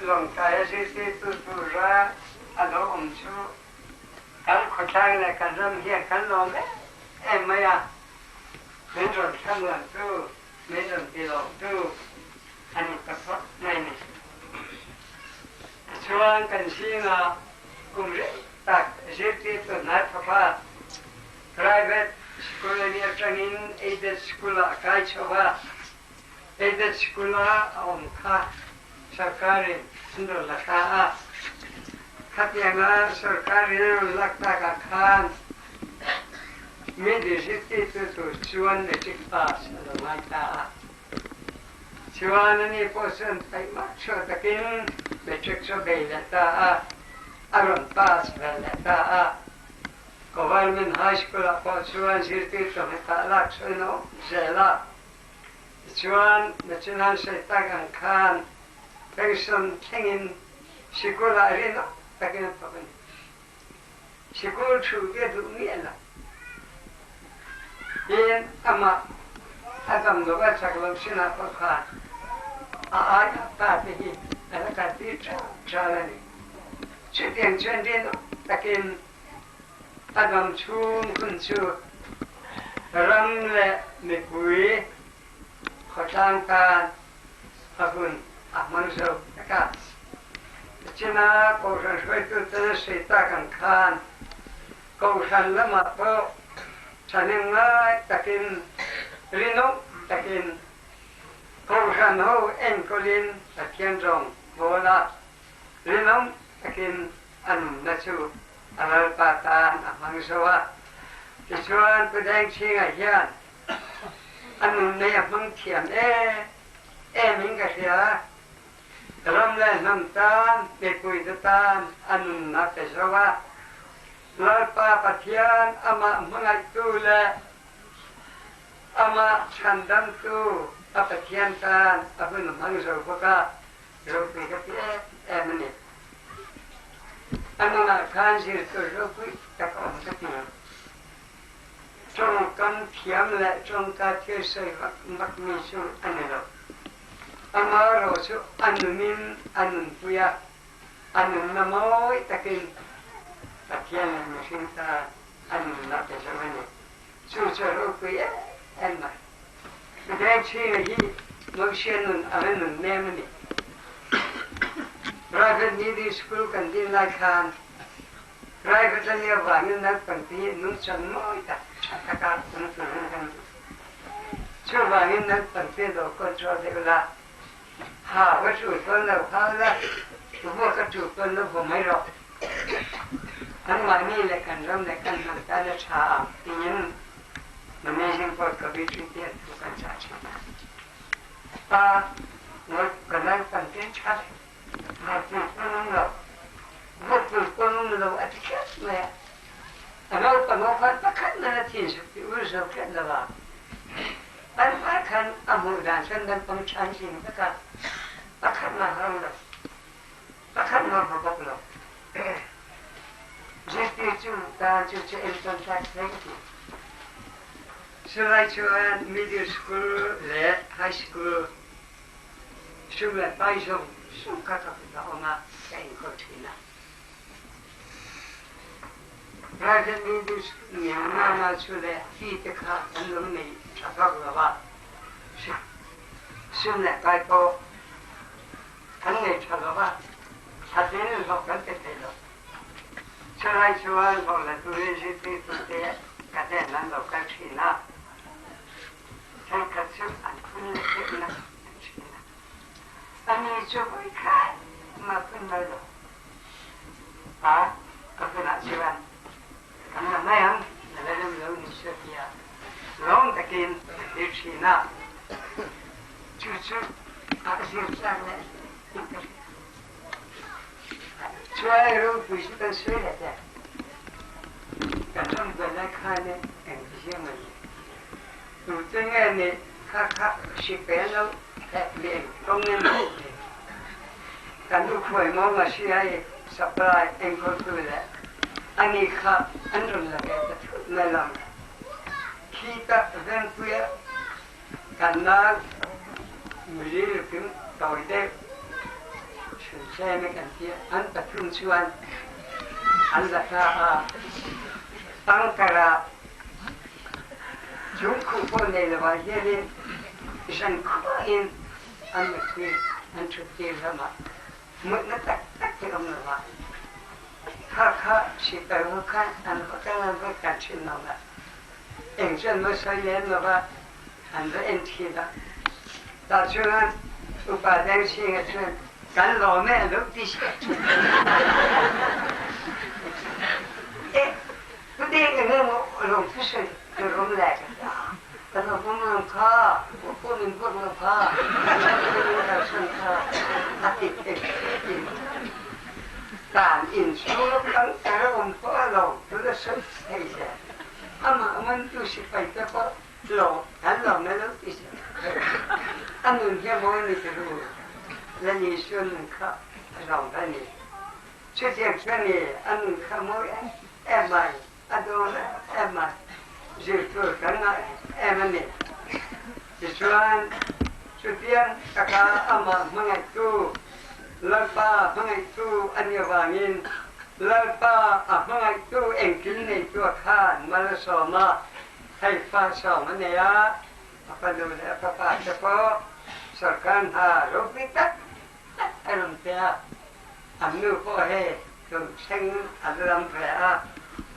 Lawngtlai a zirtirtu tura a lo awm chu. Khawtlang leh kan ram hian kan lawm em em mai a, min rawn thlamuantu, min rawn tilawmtu a ni ta phawt mai a ni. Tichuan kan zingah kum rei tak zirtirtu hnai thawk a, private school a nih atangin aided school-ah a kai chho a, aided school-a a awm kha Sorkarin an rawn la ta a, khatianga sorkarin an rawn lak takah khan mi zirtirtu tur chuan matric pass a lo ngai ta a. Chuan ani pawh chuan taihmak chhuah takin matric chu a bei leh ta a, a rawn pass ve leh ta a. Government High School-ah pawh chuan zirtirtu hmetah lak chhuahin a awm zel a. Tichuan, National sawi tak ang khan pension thlengin sikul ah rinawm takin a thawk a ni. Sikul thu te duh miah lo. Tin, amah a dam lo a chak lo sinah pawh khan a aia pa te hi a la kaltir ṭal ṭal a ni. Chutiang chuan rinawm takin A dam chung hun chu ram leh mipui khawtlang tan a hun a hmang zo vek a. China Kohhran hruaituten a sawi tak ang khan Kohhran lamah pawh thahnem ngai takin rinawm takin Kohhran ho enkawlin Pathian rawng bawl a, rinawm takin a nunna chu a Lalpa tan a hmang zo a. Tichuan Pu Dengchhinga hian a nunna hi a hmang thiam em em in ka hria. Ram leh hnam tan, mipuite tan a nunna pe zo a. Lalpa Pathian amah hmangaihtu leh amah chhandamtu a Pathian tan a hun hmang zo bawk a, ropui ka ti em em a ni. A nunah khan zir tur ropui tak a awm ka ti. Tawngkam thiam leh tawngka thil sawi vak vak mi chu a ni lo. Amaherawh chu a nunin a nunpui a, a nunna mawi takin Pathian leh mihring tan a nunna pe zo a ni. Chu chu a ropui em em mai. Vengchhinga hi Mosia nun a la nun nem a ni. Private Middle School kan din lai khan private a nih avangin naupangte hi nungchang mawi tak tha taka awm turin kan duh. Chuvangin naupangte lo control deuh la, ha ka tu pawn lo hau la, vuak ka tu pawn lo vaw mai rawh. Anmahni leh kan ram leh kan hnam tan a tha ang tiin Managing Board Committee te an thu kan chah thin a. Pa ngawt ka naupang te tha vawpui pawn awm lo, vawpui pawn awm lo a ti kher mai a. A naupang ho khan pakhat man a thin suk tih ur zo hriat lo a. An hma khan a hmuh dan chuan naupang tha an zing vek a, pakhat mah a awm lo. Pakhat mah hmu bawk lo. Zirtirtu tan chu chu entawn tlak hle ka ti. Chulai chuan middle school le high school sum le pai zawng zawng kha ka kut ah awm a, ka enkawl thin a. Private middle school nana chu le fee te kha an lo nei tha vak lo a, sum le pai pawh Kan nei ṭha lo a, ṭha tein hlawh kan pe thei lo. Chulai chuan hlawh la turin zirtirtute ka hnen an lo kal ṭhin a, thenkhat chu an phun leh deuhna an ṭhin a. Ani chu vawikhat mah phun mai lo. A ka hunah chuan kan la mai ang, a la rem lo ni se tia lawm takin a thlir ṭhin a. Chu chu a zir tlak leh in ka hria. Chuai ropui chu kan sawi leh teh. Kan ram buai lai khan e eng ti ziang a ni. Tute nge nih kha kha hri pen lo heh mi eng kawng nge maw ni. Kan ukhuai maw ma si ai supply enkawltu leh ani kha an rawn la ve ta thut mai lo. Khi ta vengpuia Kan nau miri kim tawi deuh chhuncheng kan ti an pathum chuan an la ta a. Bunker-ah chung khuh pawh nei lovah hianin zan khuahin an muttir, an thuttir hlawm a, mutna tak tak hi awm lova, kha kha sipai ho khan an va kal an va kan thin lo va, eng chu an va sawi lem lova, an va en thin a, tah chuan upa Dengsinga chuan kan lawm e a lo ti siah thin. Eh, tu deng eng emaw lawm thusawi tur awm le ka ti a, kan awm lo kha, pawh min buak lo kha, min kalsan kha a ti thei thin. Tan in chhung kal kar awm pawh a lo tu la sawi thei zel. Amah mantu sipai te pawh lo an lo na lo ti zel. A nun hi a mawi ni turu, Lal Isua nun kha a zawng a ni. Chutiang chuan ni a nun kha mawi em em mai, a dawn em em mai, zir tur kan ngah em em a ni. Tichuan, chutiang taka amah hmangaihtu, Lalpa hmangaihtu a nih avangin Lalpa a hmangaihtu engkim neitu a khan mal a sawm a, hei fa sawm a nei a, a fanu leh a fapa te pawh sorkar hna ropui tak tak a rawn pe a, an nu pawh hei tun thleng a la lam ve a,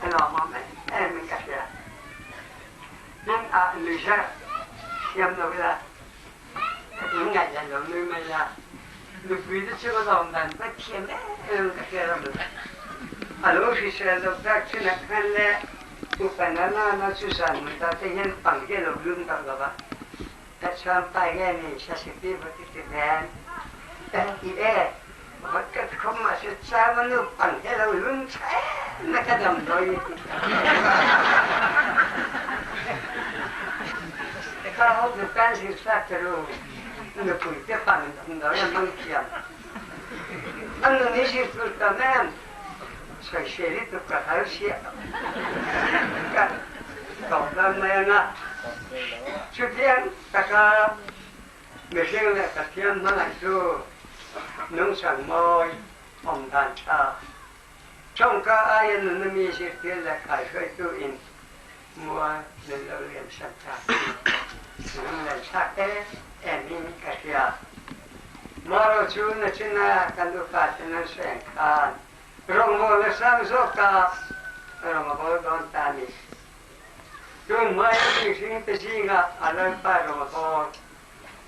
a lawmawm em em in ka hria. Tin, ah nuihzar siam lo ila, in ngaih leh lo nui mai la, nupui te chu a lawm dan va thiam em em ka hria ram lo. A lo hrisel lo tak chin ah khan le upa na na na chu zan mun ta te hian pang hi a lo lum tak lo va, ka chuan pai nge ni sasipi va ti ti nen i e vawt ka khum mahse chang a nu pang hi a lo lum tha em a ka damdawi ni ti ta. Kha ho chu kan zir thlak ta ru nupui te pang damdawi a hmang thiam a nun i zir tur tam em sawisel hi tuk ka hal siah ka tawp dan mai anga chutiang taka mihring leh Pathian hmangaih chu nungchang mawi awm dan tha tawngka aia nuna mi zirtir leh kaihruaitu in Mua min lo lian san ta hi lunglen thlak em em in ka hria. Maro chu na china kan upa ten an sawi ang khan rawngbawl a sang zawk a, rawng a bawl dawn ta a ni. Tun hmaia mihring te zingah a Lalpa rawng a bawl.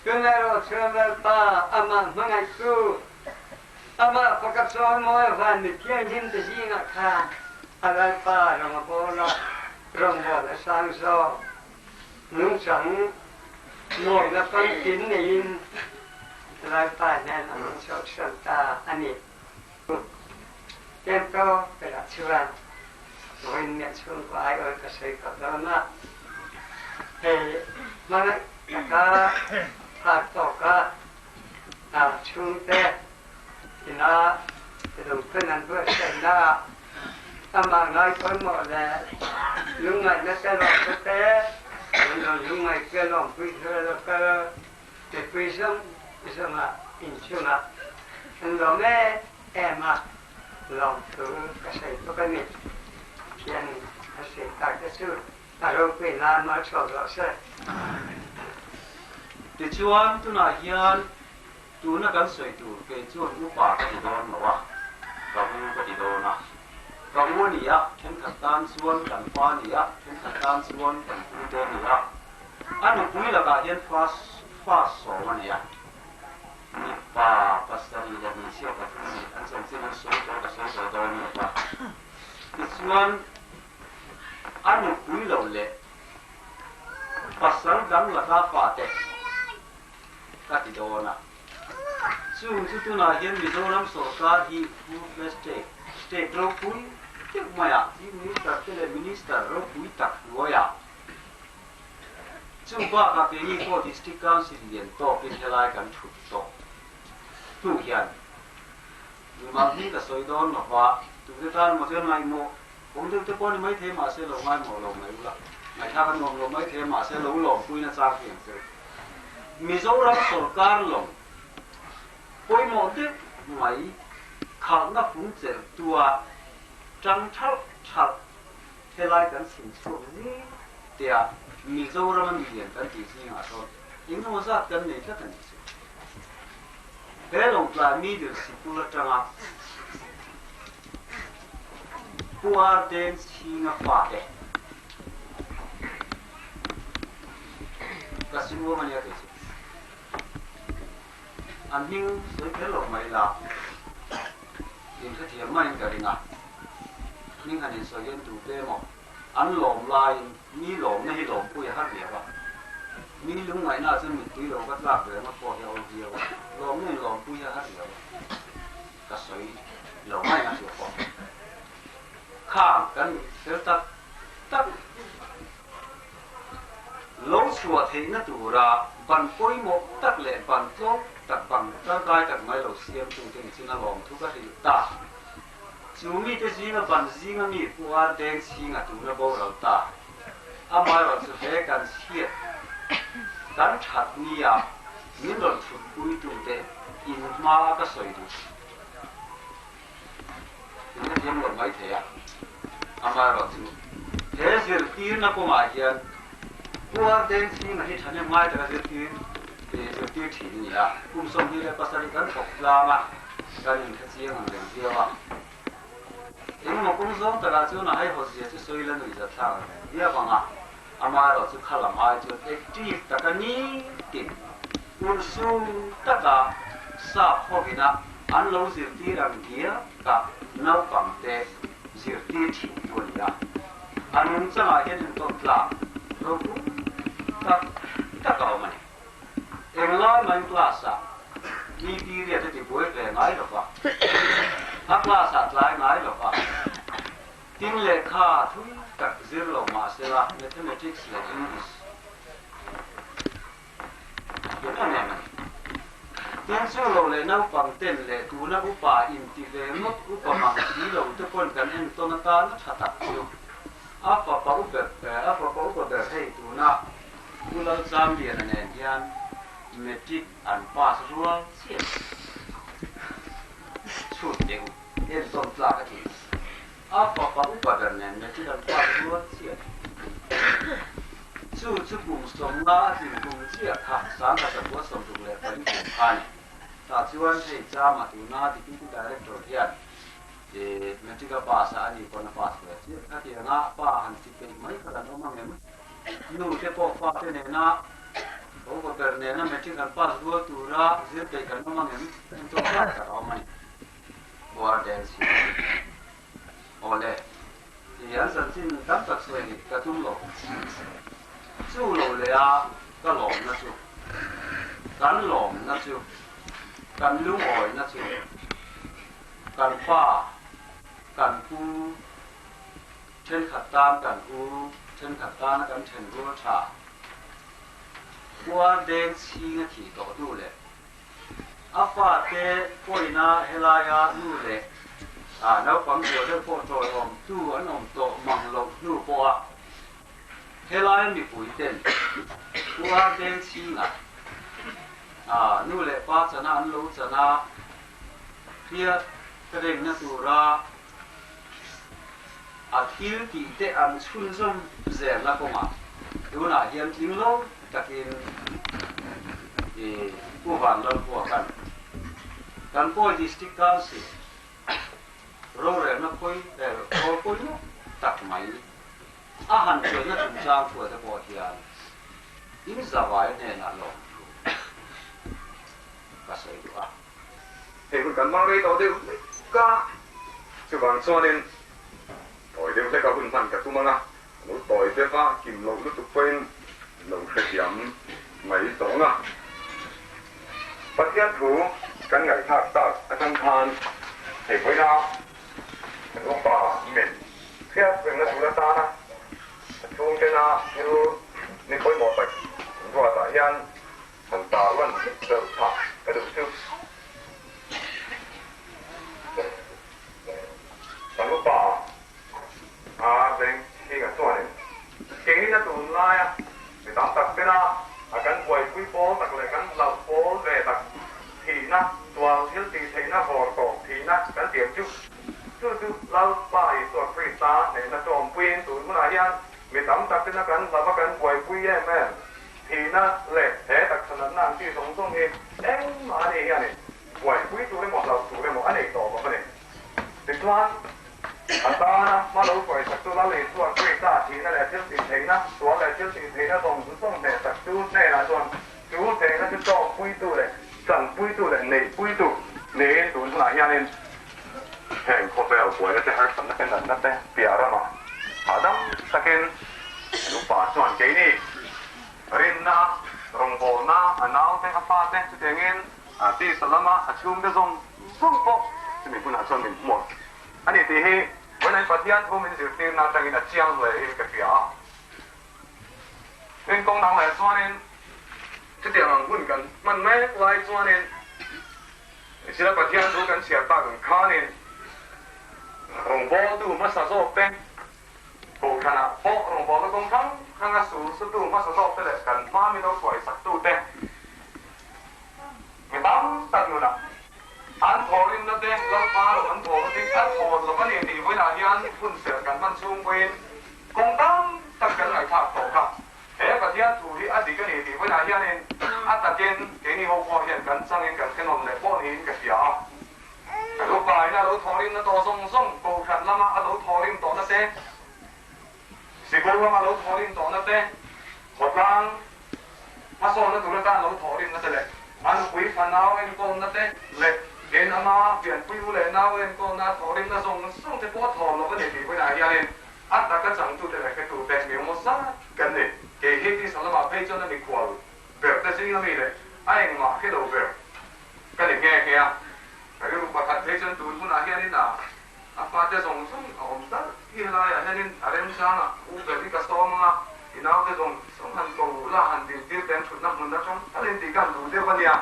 Tun erawh chuan Lalpa amah hmangaihtu, amah faka chawimawi van mi thianghlim te zingah khan a Lalpa rawng a bawl a, rawngbâwl a sang zawk. Nungchang mawina famkim neiin Lalpa hnen a rawn chhuahsan ta a ni. Temto berah chuan vawiin miah chhungkaw aiawi ka sawi khawp dawn a, hei hmangaih taka phak tawka chhungte ina lungphun an buatsaihna ah amah ngaipawimawh leh lungngaihna te lawmna te an rawn lungngaihpui a lawmpui thur a lo kal mipui zawng zawngah inchungah an lawm em em a, lawmthu ka sawi bawk a ni. Thian a sawi tak te chu a ropui nan malsawm rawh se. Tichuan, tunah hian tuna kan sawi tur kei chuan upa ka ti dawn lo a, ka u ka ti dawn a. Ka u a ni a, thenkhat tan chuan kan pa a ni a, thenkhat tan chuan kan pute a ni a. A nupui lakah hian fa fa sawm a nei a. Mipa pasarih leh hmeichhia pathum a ni. An chanchin an sawi tawh ka sawi tawh dawn lo va. Tichuan, a nupui lo leh pasal dang laka fate ka ti dawn a. Chung chu tunah hian Mizoram sorkar hi full fledged state, state ropui deuh maiah Chief Minister te leh Minister ropui tak hnuaiah Chu bakah keini pawh District Council lian tawkin helai kan thut tawh hnu hian Nunah hi ka sawi dawn lo va, tute tan maw chuan ngaihmawh awm deuh te pawh ni maithei mahse lo ngaihmawh lo mai ula, ngaihthlak a nuam lo maithei mahse lo lawmpuina chang hi ang che u. Mizoram sorkar lawng pawimawh deuh mai khalhna fung chelh tua tang thalh thalh. Helai kan chhim chhuak zing tia Mizoram a milian kan tih zingah sawn engemaw zat kan nei tlat a nih chu. He Lawngtlai Middle Sikul atanga Pu Arden Chhinga fate ka simuam a nia kei chu. An hming sawi kher lo mai la, inhrethiam maiin ka ring a. Hming han insawi hian tute emaw an lawm laiin mi lawmna hi lawmpui a har viau a. Mi lungngaihna chuan mittui lo va tlak ve ngawt pawh hi a awm viau a, lawmna in lawmpui hi a har viau a. Ka sawi lo mai ang chu pawh. Khang kan fel tak tak lo chhuah theihna tura ban pawimawh tak leh ban tlawm tak bang tangkai tak mai lo siamtute ni chin a lawmthu ka hrilh ta. Chu mite zinga ban zinga mi puar deng chhinga tuna boral ta. Amaherawhchu he kan chhiat kan that nia min rawn thutpuitute in hma a ka sawi duh. In hrethiam lo mai thei a. Amaherawhchu he zirtirna kawngah hian puar deng chhinga hi thahnem ngai taka zirtir zirtir thin a ni a. Kum 27 kan thawk tlang a. Kan inhre chiang ang reng viau a. Engemaw kawng zawng takah chuan a haihawt zia chu sawi la nuih zat thlak ang reng viau ang a. Amaherawh chu kha lam ai chuan active taka nitin urhsun taka sap hovina an lo zirtir ang diak a naupangte zirtir thin tu a ni a. A nungchangah hian intawt tlak ropui tak tak a awm a ni. Englai main class-ah mi period a ti buai ve ngai lo va, a class-ah tlai ngai lo va, tin lehkha thui tak zir lo mah sela Mathematics leh English thiam em em a ni. Tin chu lo leh naupang ten leh tuna upa inti ve ngawt upa mang si lo te pawn kan entawn atan a tha tak chu a fapa upa a fapa upa ber hei tuna Pu Lalchamliana nen hian Matric an pass rual chiah chhut teh u, entawn tlak a ti. A fapa upa ber nen Matric an pass rual chiah. Chu chu kum 50 a tlin kum chiah kha 1964 kum kha a ni. Tah chuan hei Chama tuna Deputy Director hian Matric a pass a, ani pawn a pass ve chiah. Khatianga pa han ti peih mai kha kan awm ang em? Nu te pawh fate nena Boba ber nena matric an pass rual tura zir peih kan awm ang em? Entawn tlak tak a awm a ni. Warden si Awle, ti an chanchin tam tak sawi ka tum lo. Chu lo leh a ka lawmna chu, kan lawmna chu, kan lungawina chu, kan pa, kan pu, Thenkhat tan kan u, thenkhat tana kan then rual tha. Puar deng chhing a thih tawh hnu leh a fate pawina helaia nu leh naupang zual deuh pawh tawiawm tu an awm tawh mang loh hnu pawha helaia mipui ten puar deng chhinga nu leh pa chana an lo chana hriat rengna tura A thil tih te an chhunzawm zelna kawngah tunah hian tling lo takin i Pu Vanlalhua kan kan Pawi District Council rorelna khawi khawl pawimawh tak mai a han chuanna chungchang thuah te pawh hian in zavai hnenah lawmthu ka sawi duh a. Hei hun kan hmang rei tawh deuh hlek a, chuvang chuanin tawi deuh hleka hun hman ka tum ang a, lo tawi deuh a, kim loh lutuk pawhin lo hrethiam mai tawh ang a. Pathian thu kan ngaihthlak tak atang khan hei vawiina kan upa men hriat rengna tur atana a chhungtena thil ni pawimawh tak ruatah hian Han tarlan deuh tha ka duh chu. Kan upa a veng chhinga chuanin keini na tun laia mi tam tak tena a kan buaipui pawl tak leh kan hlauh pawl ve tak thihna tual thil tih theihna vawr tawp thihna kan tiam chu. Chu chu Lalpa Isua Krista hnehna tawmpuiin tun hmunah. tena kan hlava kan buaipui em em thihna leh he taksa natna an tih zawng zawng hi engmah a ni hianin buaipui tur emaw hlauh tur emaw a nei tawh lo a ni. Tichuan, a tana hma lo hruaisak chu Lal Isua Krista thihna leh thil tih theihna, sual leh thil tih theihna zawng zawng hnehsak chu hnenah chuan chu hnehna chu tawkpuitu leh chanpuitu leh neihpuitu niin tun hunah hianin heng khawvel buaina te, harsatna te, natna te piah ramah hahdam takin nupa chuan keini rinna, rawngbawlna, a naute, a fate chutiangin A tisa lama a chhungte zawng zawng pawh chumi hmunah chuan min hmuak a ni tih hi vawiin Pathian thu min zirtirna atangin a chiang hle in ka hria a. Tin kawng dang leh chuanin chutiang ang hun kan hman mek lai chuanin sila Pathian thu kan chhiar tak ang khanin rawngbawltu hmasa zawk te Kohhranah pawh rawngbawlna kawng hrang hranga sul sutu hmasa zawk te leh kan hma min lo hruaisaktu te Mi tam tak nunah an thawhrimna te Lalpa rawh an thawhna te a thawn lo a ni tih vawiinah hian hun serh kan hman chhung pawhin kawng tam tak kan ngaihthlak tawh kha. He Pathian thu hi a dik a ni tih vawiinah hianin a takin keini ho pawh hian kan changin kan hrenawn leh pawh niin ka hria a. Kan upain a lo thawhrimna tawh zawng zawng Kohhran lama a lo thawhrim tawhna te, Sikul lama lo thawhrim tawhna te, khawtlang hmasawnna tur atan lo thawhrimna te leh a nupui fanau enkawlna te leh in ama pianpui u leh nau enkawlna a thawhrimna zawng zawng te pawh a thawn lo a ni tih vawiinah hianin a taka changtute leh hretute mi emaw zat kan ni. Kei hi tisa lamah phei chuan a mikhual ber te zinga mi leh a engmah hre lo ber ka ni nghe nghe a. Ka rilru pakhat phei chuan tun hunah hianin a A fate zawng zawng a awm tlat hi helaiah hianin a remchang a, u ber hi ka sawm ang a, i naute zawng zawng han ko la han dintir te an thutna hmun atang talin tih ka han duh deuh a nia,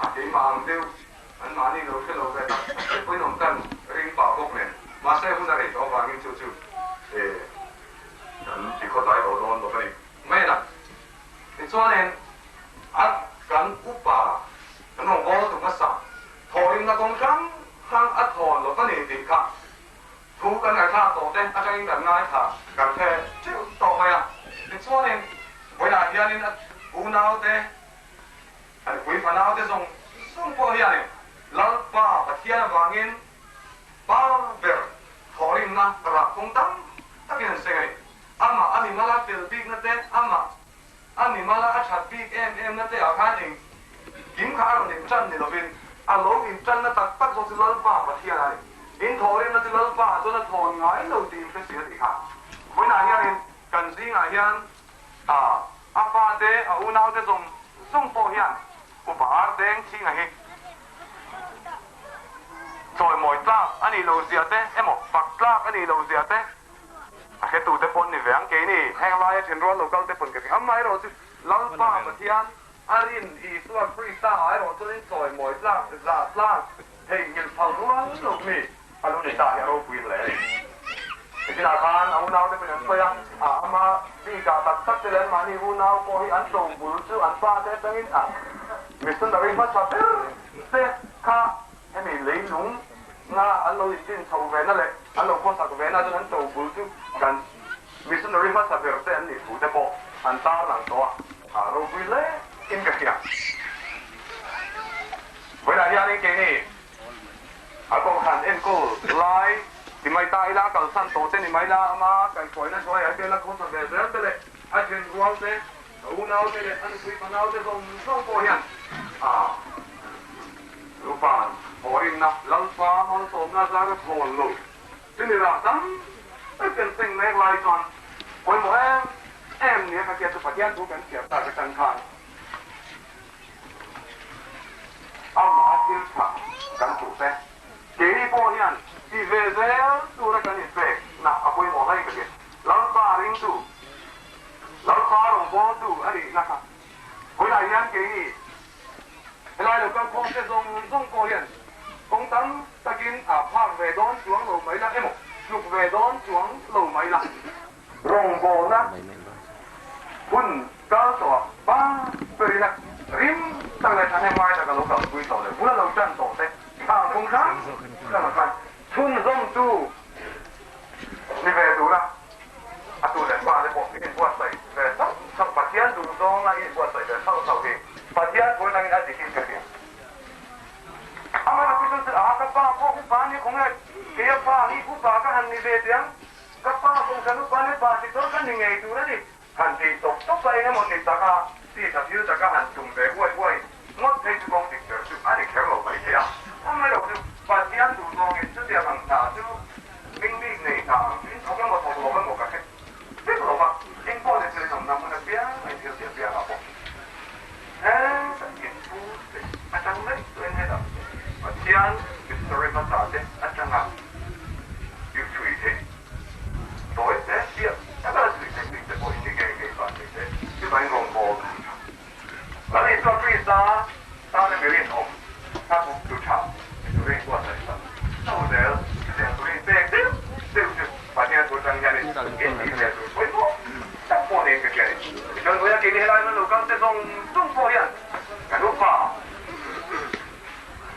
a keimah ang deuh an mahni lo hre lo ve tak tak te pawhin awm tan ring pah bawk nen, mahse hun a rei tawh avangin chu chu kan ti khawtlai tawh dawn bawk a ni. Mai a, tichuanin a kan upa kan rawn bawl tum hmasa Thawhrimna kawng hrang hrang a thawn lo ka ni tih kha thu kan ngaihthlak tawh te atangin kan ngaithla kan hre teuh tawh mai a. Tichuanin vawiinah hianin a unaute, a nupui fanaute zawng zawng pawh hianin Lalpa Pathian avangin pa ber thawhrimna rah kawng tam takin an seng a ni. Amah a mimala fel bikna te, amah A mimala a that bik em em na te ah khan eng kim kha a rawn in tan ni lovin a lo in tan na tak tak zawk chu Lalpa Pathian a ni. In thawhrimna chu Lalpa ah chuan a thawn ngai lo tih in hre si a tih kha. Vawiinah hianin kan zingah hian a a fate a unaute zawng zawng pawh hian upa Ardeng Chhinga hi chawimawi tlak a nih lo zia te emaw fak tlak a nih lo zia te A hretute pawn ni ve ang keini heng laia thenrual lo kal te pawn ka ti. Amaherawh chu Lalpa Pathian a rin Isua Krista ah erawh chuan in chawimawi tlak, zah tlak, theihnghilh phal rual lo mi a lo ni ta hi a ropui hle a ni. Nitinah khan a unaute pawhin an sawi a, a ama bikah tak tak te leh anmahni unau pawh hi an tobul chu an pa te atangin a missionary hmasa ber te kha Hemi leilung nga an lo inrin chho ve na leh an lo khawsak ve na chuan an to bul chu kan missionary hmasa ber te an nih thu te pawh an tarlang tawh a, a ropui hle in ka hria. Vawiinah hianin keini a kohhran enkawl lai ti mai ta ila kalsan tawh te ni mai la ama kaihhruaina hnuaiah hian la khawsa ve zel te leh a thenrual te A unaute leh a nupui fanaute zawng zawng pawh hian a Rupa'n thawhrimna Lalpa malsawmna zara thawn lo chu ni rah tam tak kan seng mek lai chuan pawimawh em em nia ka hriat chu Pathian thu kan chhiar tak atang khan amah thil tha kan hmuh te keini pawh hian ti ve zel tura kan inpek na a pawimawh hlei ka hria. Lalpa ringtu Lalpa rawngbawltu a nihna kha vawiinah hian keini helai lo kal khawm te zawng zawng pawh hian kawng tam takin a phak ve dawn chuang lo mai la emaw tluk ve dawn chuang lo mai la. Rawngbawlna hun kal tawh ah pa berina rim tak leh thahnem ngai tak a lo kalpui tawh leh bula lo tan tawh te thla phung hrang hrang ah khan chhunzawmtu ni ve tura a tu leh pa te pawh min inbuatsaih. Pathian thu atangin a dikin ka hria. Amah chu chuan a ka pa pawh upa a ni khawnge keia pa hi upa ka han ni ve teh ang, ka pa kawngkan upa ni pa si chuan ka ni ngei tur a ni. Han tih tawp tawp a eng emaw ti taka tisa thil taka han tum ve huai huai ngawt phei chu kawng dik ber chu a ni kher lo mai thei a. Amaherawh chu Pathian duh zawngin chutiang ang hna chu hming bik nei hna ang chu in thawk emaw thawk lo emaw ka hre vek lo va, eng pawh ni chu rinawmna hmun apiang in thil tih apiang ah pawh heta inpu te atang daih chuan hetah Pathian missionary hmasa te atanga chhui theih Tawi te chiah taka chhui theih bik te pawh in ni ngei ngei vang ni se, chuvangin rawngbâwl a ni tha. Lal Isua Krista tana mi rinawm, hla buk tu tha ni turin buatsaih sak chauh zel, chutiang turin pek deuh deuh chu Pathian thu atang hianin in tih ve tur pawimawh tak pawh niin ka hria a ni. Tichuan vawiin a keini helai hmun lo kal te zawng zawng pawh hian kan upa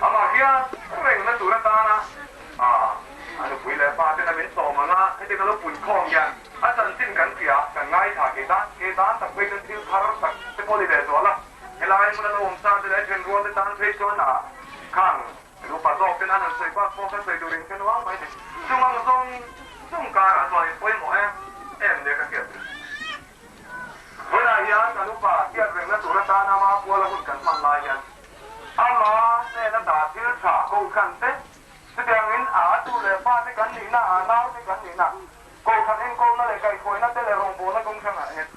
amah hian rengna tur atana A, a nupui leh pa ten a min sawm ang a, heti ka lo pun khawm hian a chanchin kan hria, kan ngaithla ke tan, ke tan tak phei chuan thil thar tak te pawh ni ve zual a, helai hmun a lo awm sa te leh then rual te tan phei chuan a khang nupa zawk ten an han sawi bak pawh kha sawi tur in hre nual mai ni. Chung ang zawng zawng karah chuan in pawimawh em em nia ka hriat chu. Vawiinah hian kan upa hriat rengna tur atana ama puala hun kan hman lai hian ama hnena dah thil tha kohhran te Chutiangin a atu leh fate kan nihna, a naute kan nihna, kohhran enkawlna leh kaihhruaina te leh rawngbawlna kawng hrangah hian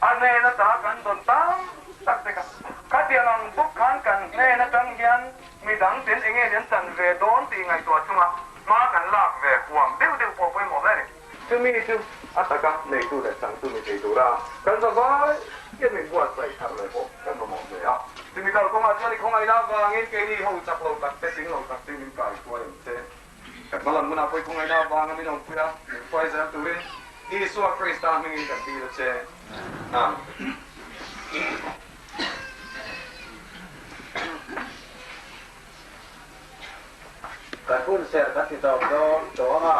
a hnen ata kan dawn tam tak te kha. Khatiang ang bawk khan kan hnen atang hian midang ten enge an chan ve dawn tih ngaihtuah chunga hma kan lak ve huam deuh deuh pawh pawimawh hle a ni. Chumi chu a taka neitu leh changtu ni thei tura kan zavai hian min buatsaih thar leh pawh kan mamawh hle a. Chumi kalkawngah chuan i khawngaihna avangin keini ho chak lo tak te, tling lo tak te min kaihruai ang che. Kan hmalam hunah pawh i khawngaihna avanga min awmpui a, min hruai zel turin Isua Krista hmingin kan dil a che. Amen. Kan hun serh kan ti tawp dawn tawh ang a.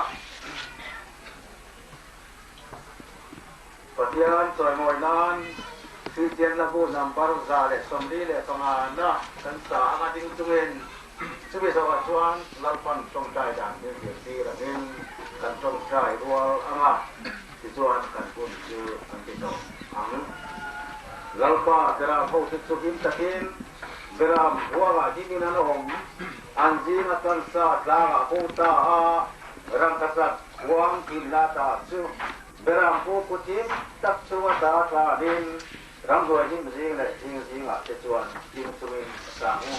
Pathian chawimawi nan Kristian Hlabu number 145 na kan sa anga ding chungin chumi zawhah chuan Lalpan tawngtai dan min zirtir angin kan tawngtai rual anga tichuan kan hun chu kan ti tawp ang. Lalpa Beram hote chu him takin Beram huangah himin an awm, an zinga tlansa tlangah bo ta a, rangkachak huang himna ta chu Beram pu kutin tak chunga ta tlanin ramhnuai hnim zing leh thing zingah te chuan ding chungin a sang u.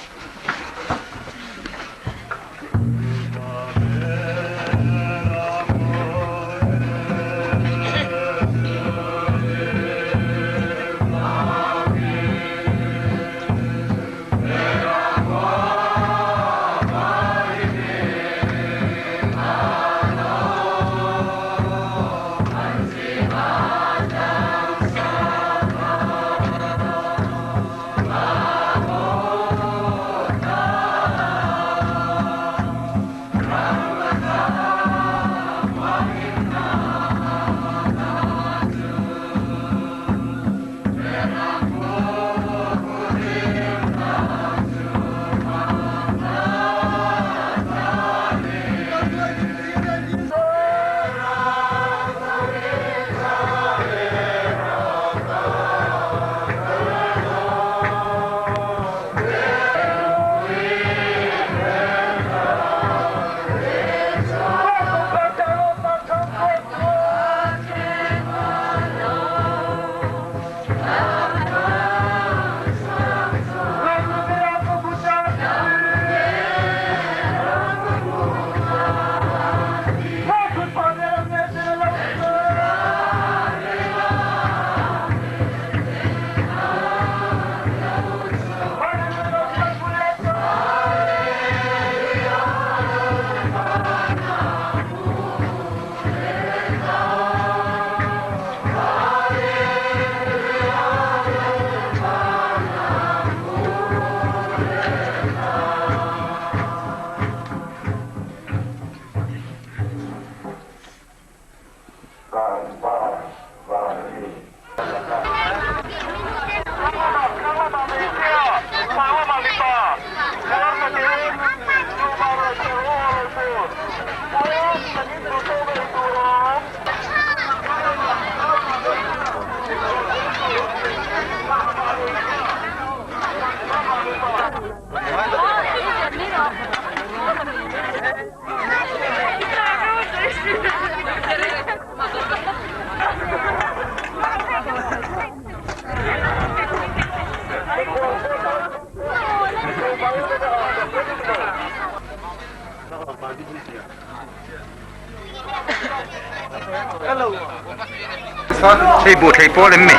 Hei buh thei pawl em ni?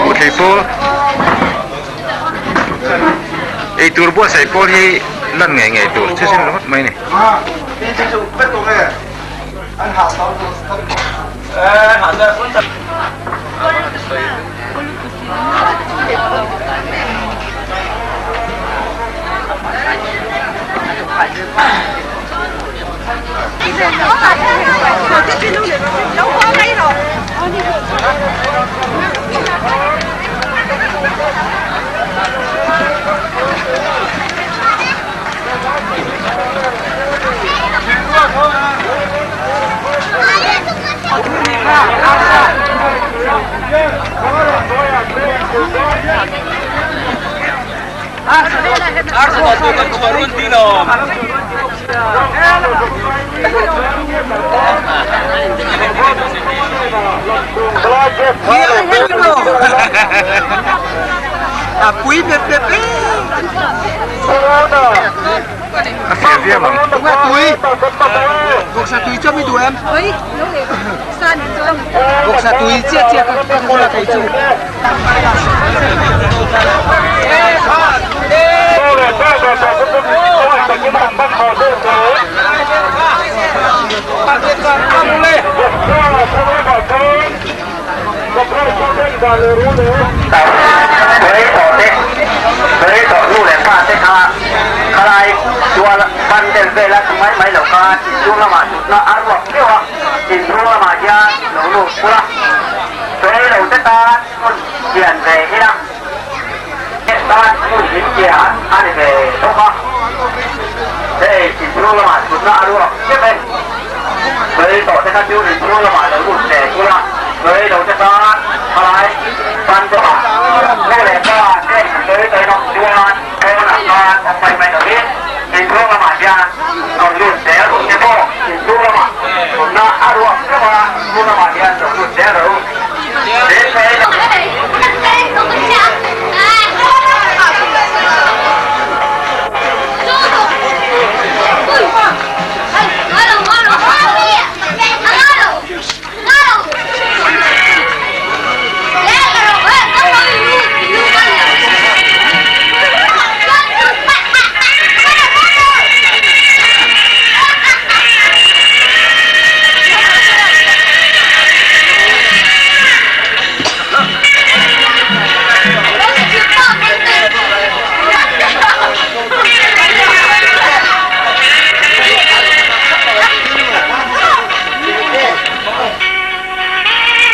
Buh thei pawl eitur buatsaih pawl hi lan ngei ngei tur chu sin ringawt mai a ni. Pui bep bep e. A fiah viau ang. Tui. Vawksa tui chu mi duh em? Vawksa tui chiah chiah ka ka kawl a thei chu.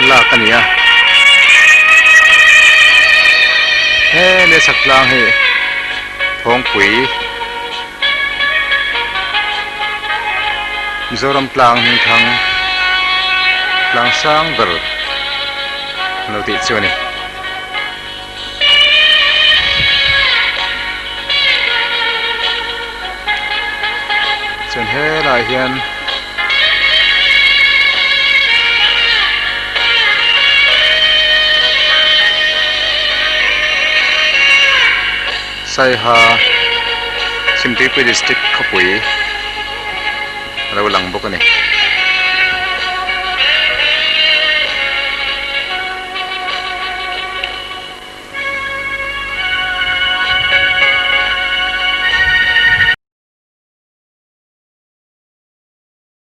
Lak a ni a he lehchhak tlang hi thawngpui Mizoram tlang hmingthang tlang sang ber lo tih chu a ni. Chuan helaiah hian Saiha Chhimtuipui District khawpui a lo lang bawk a ni.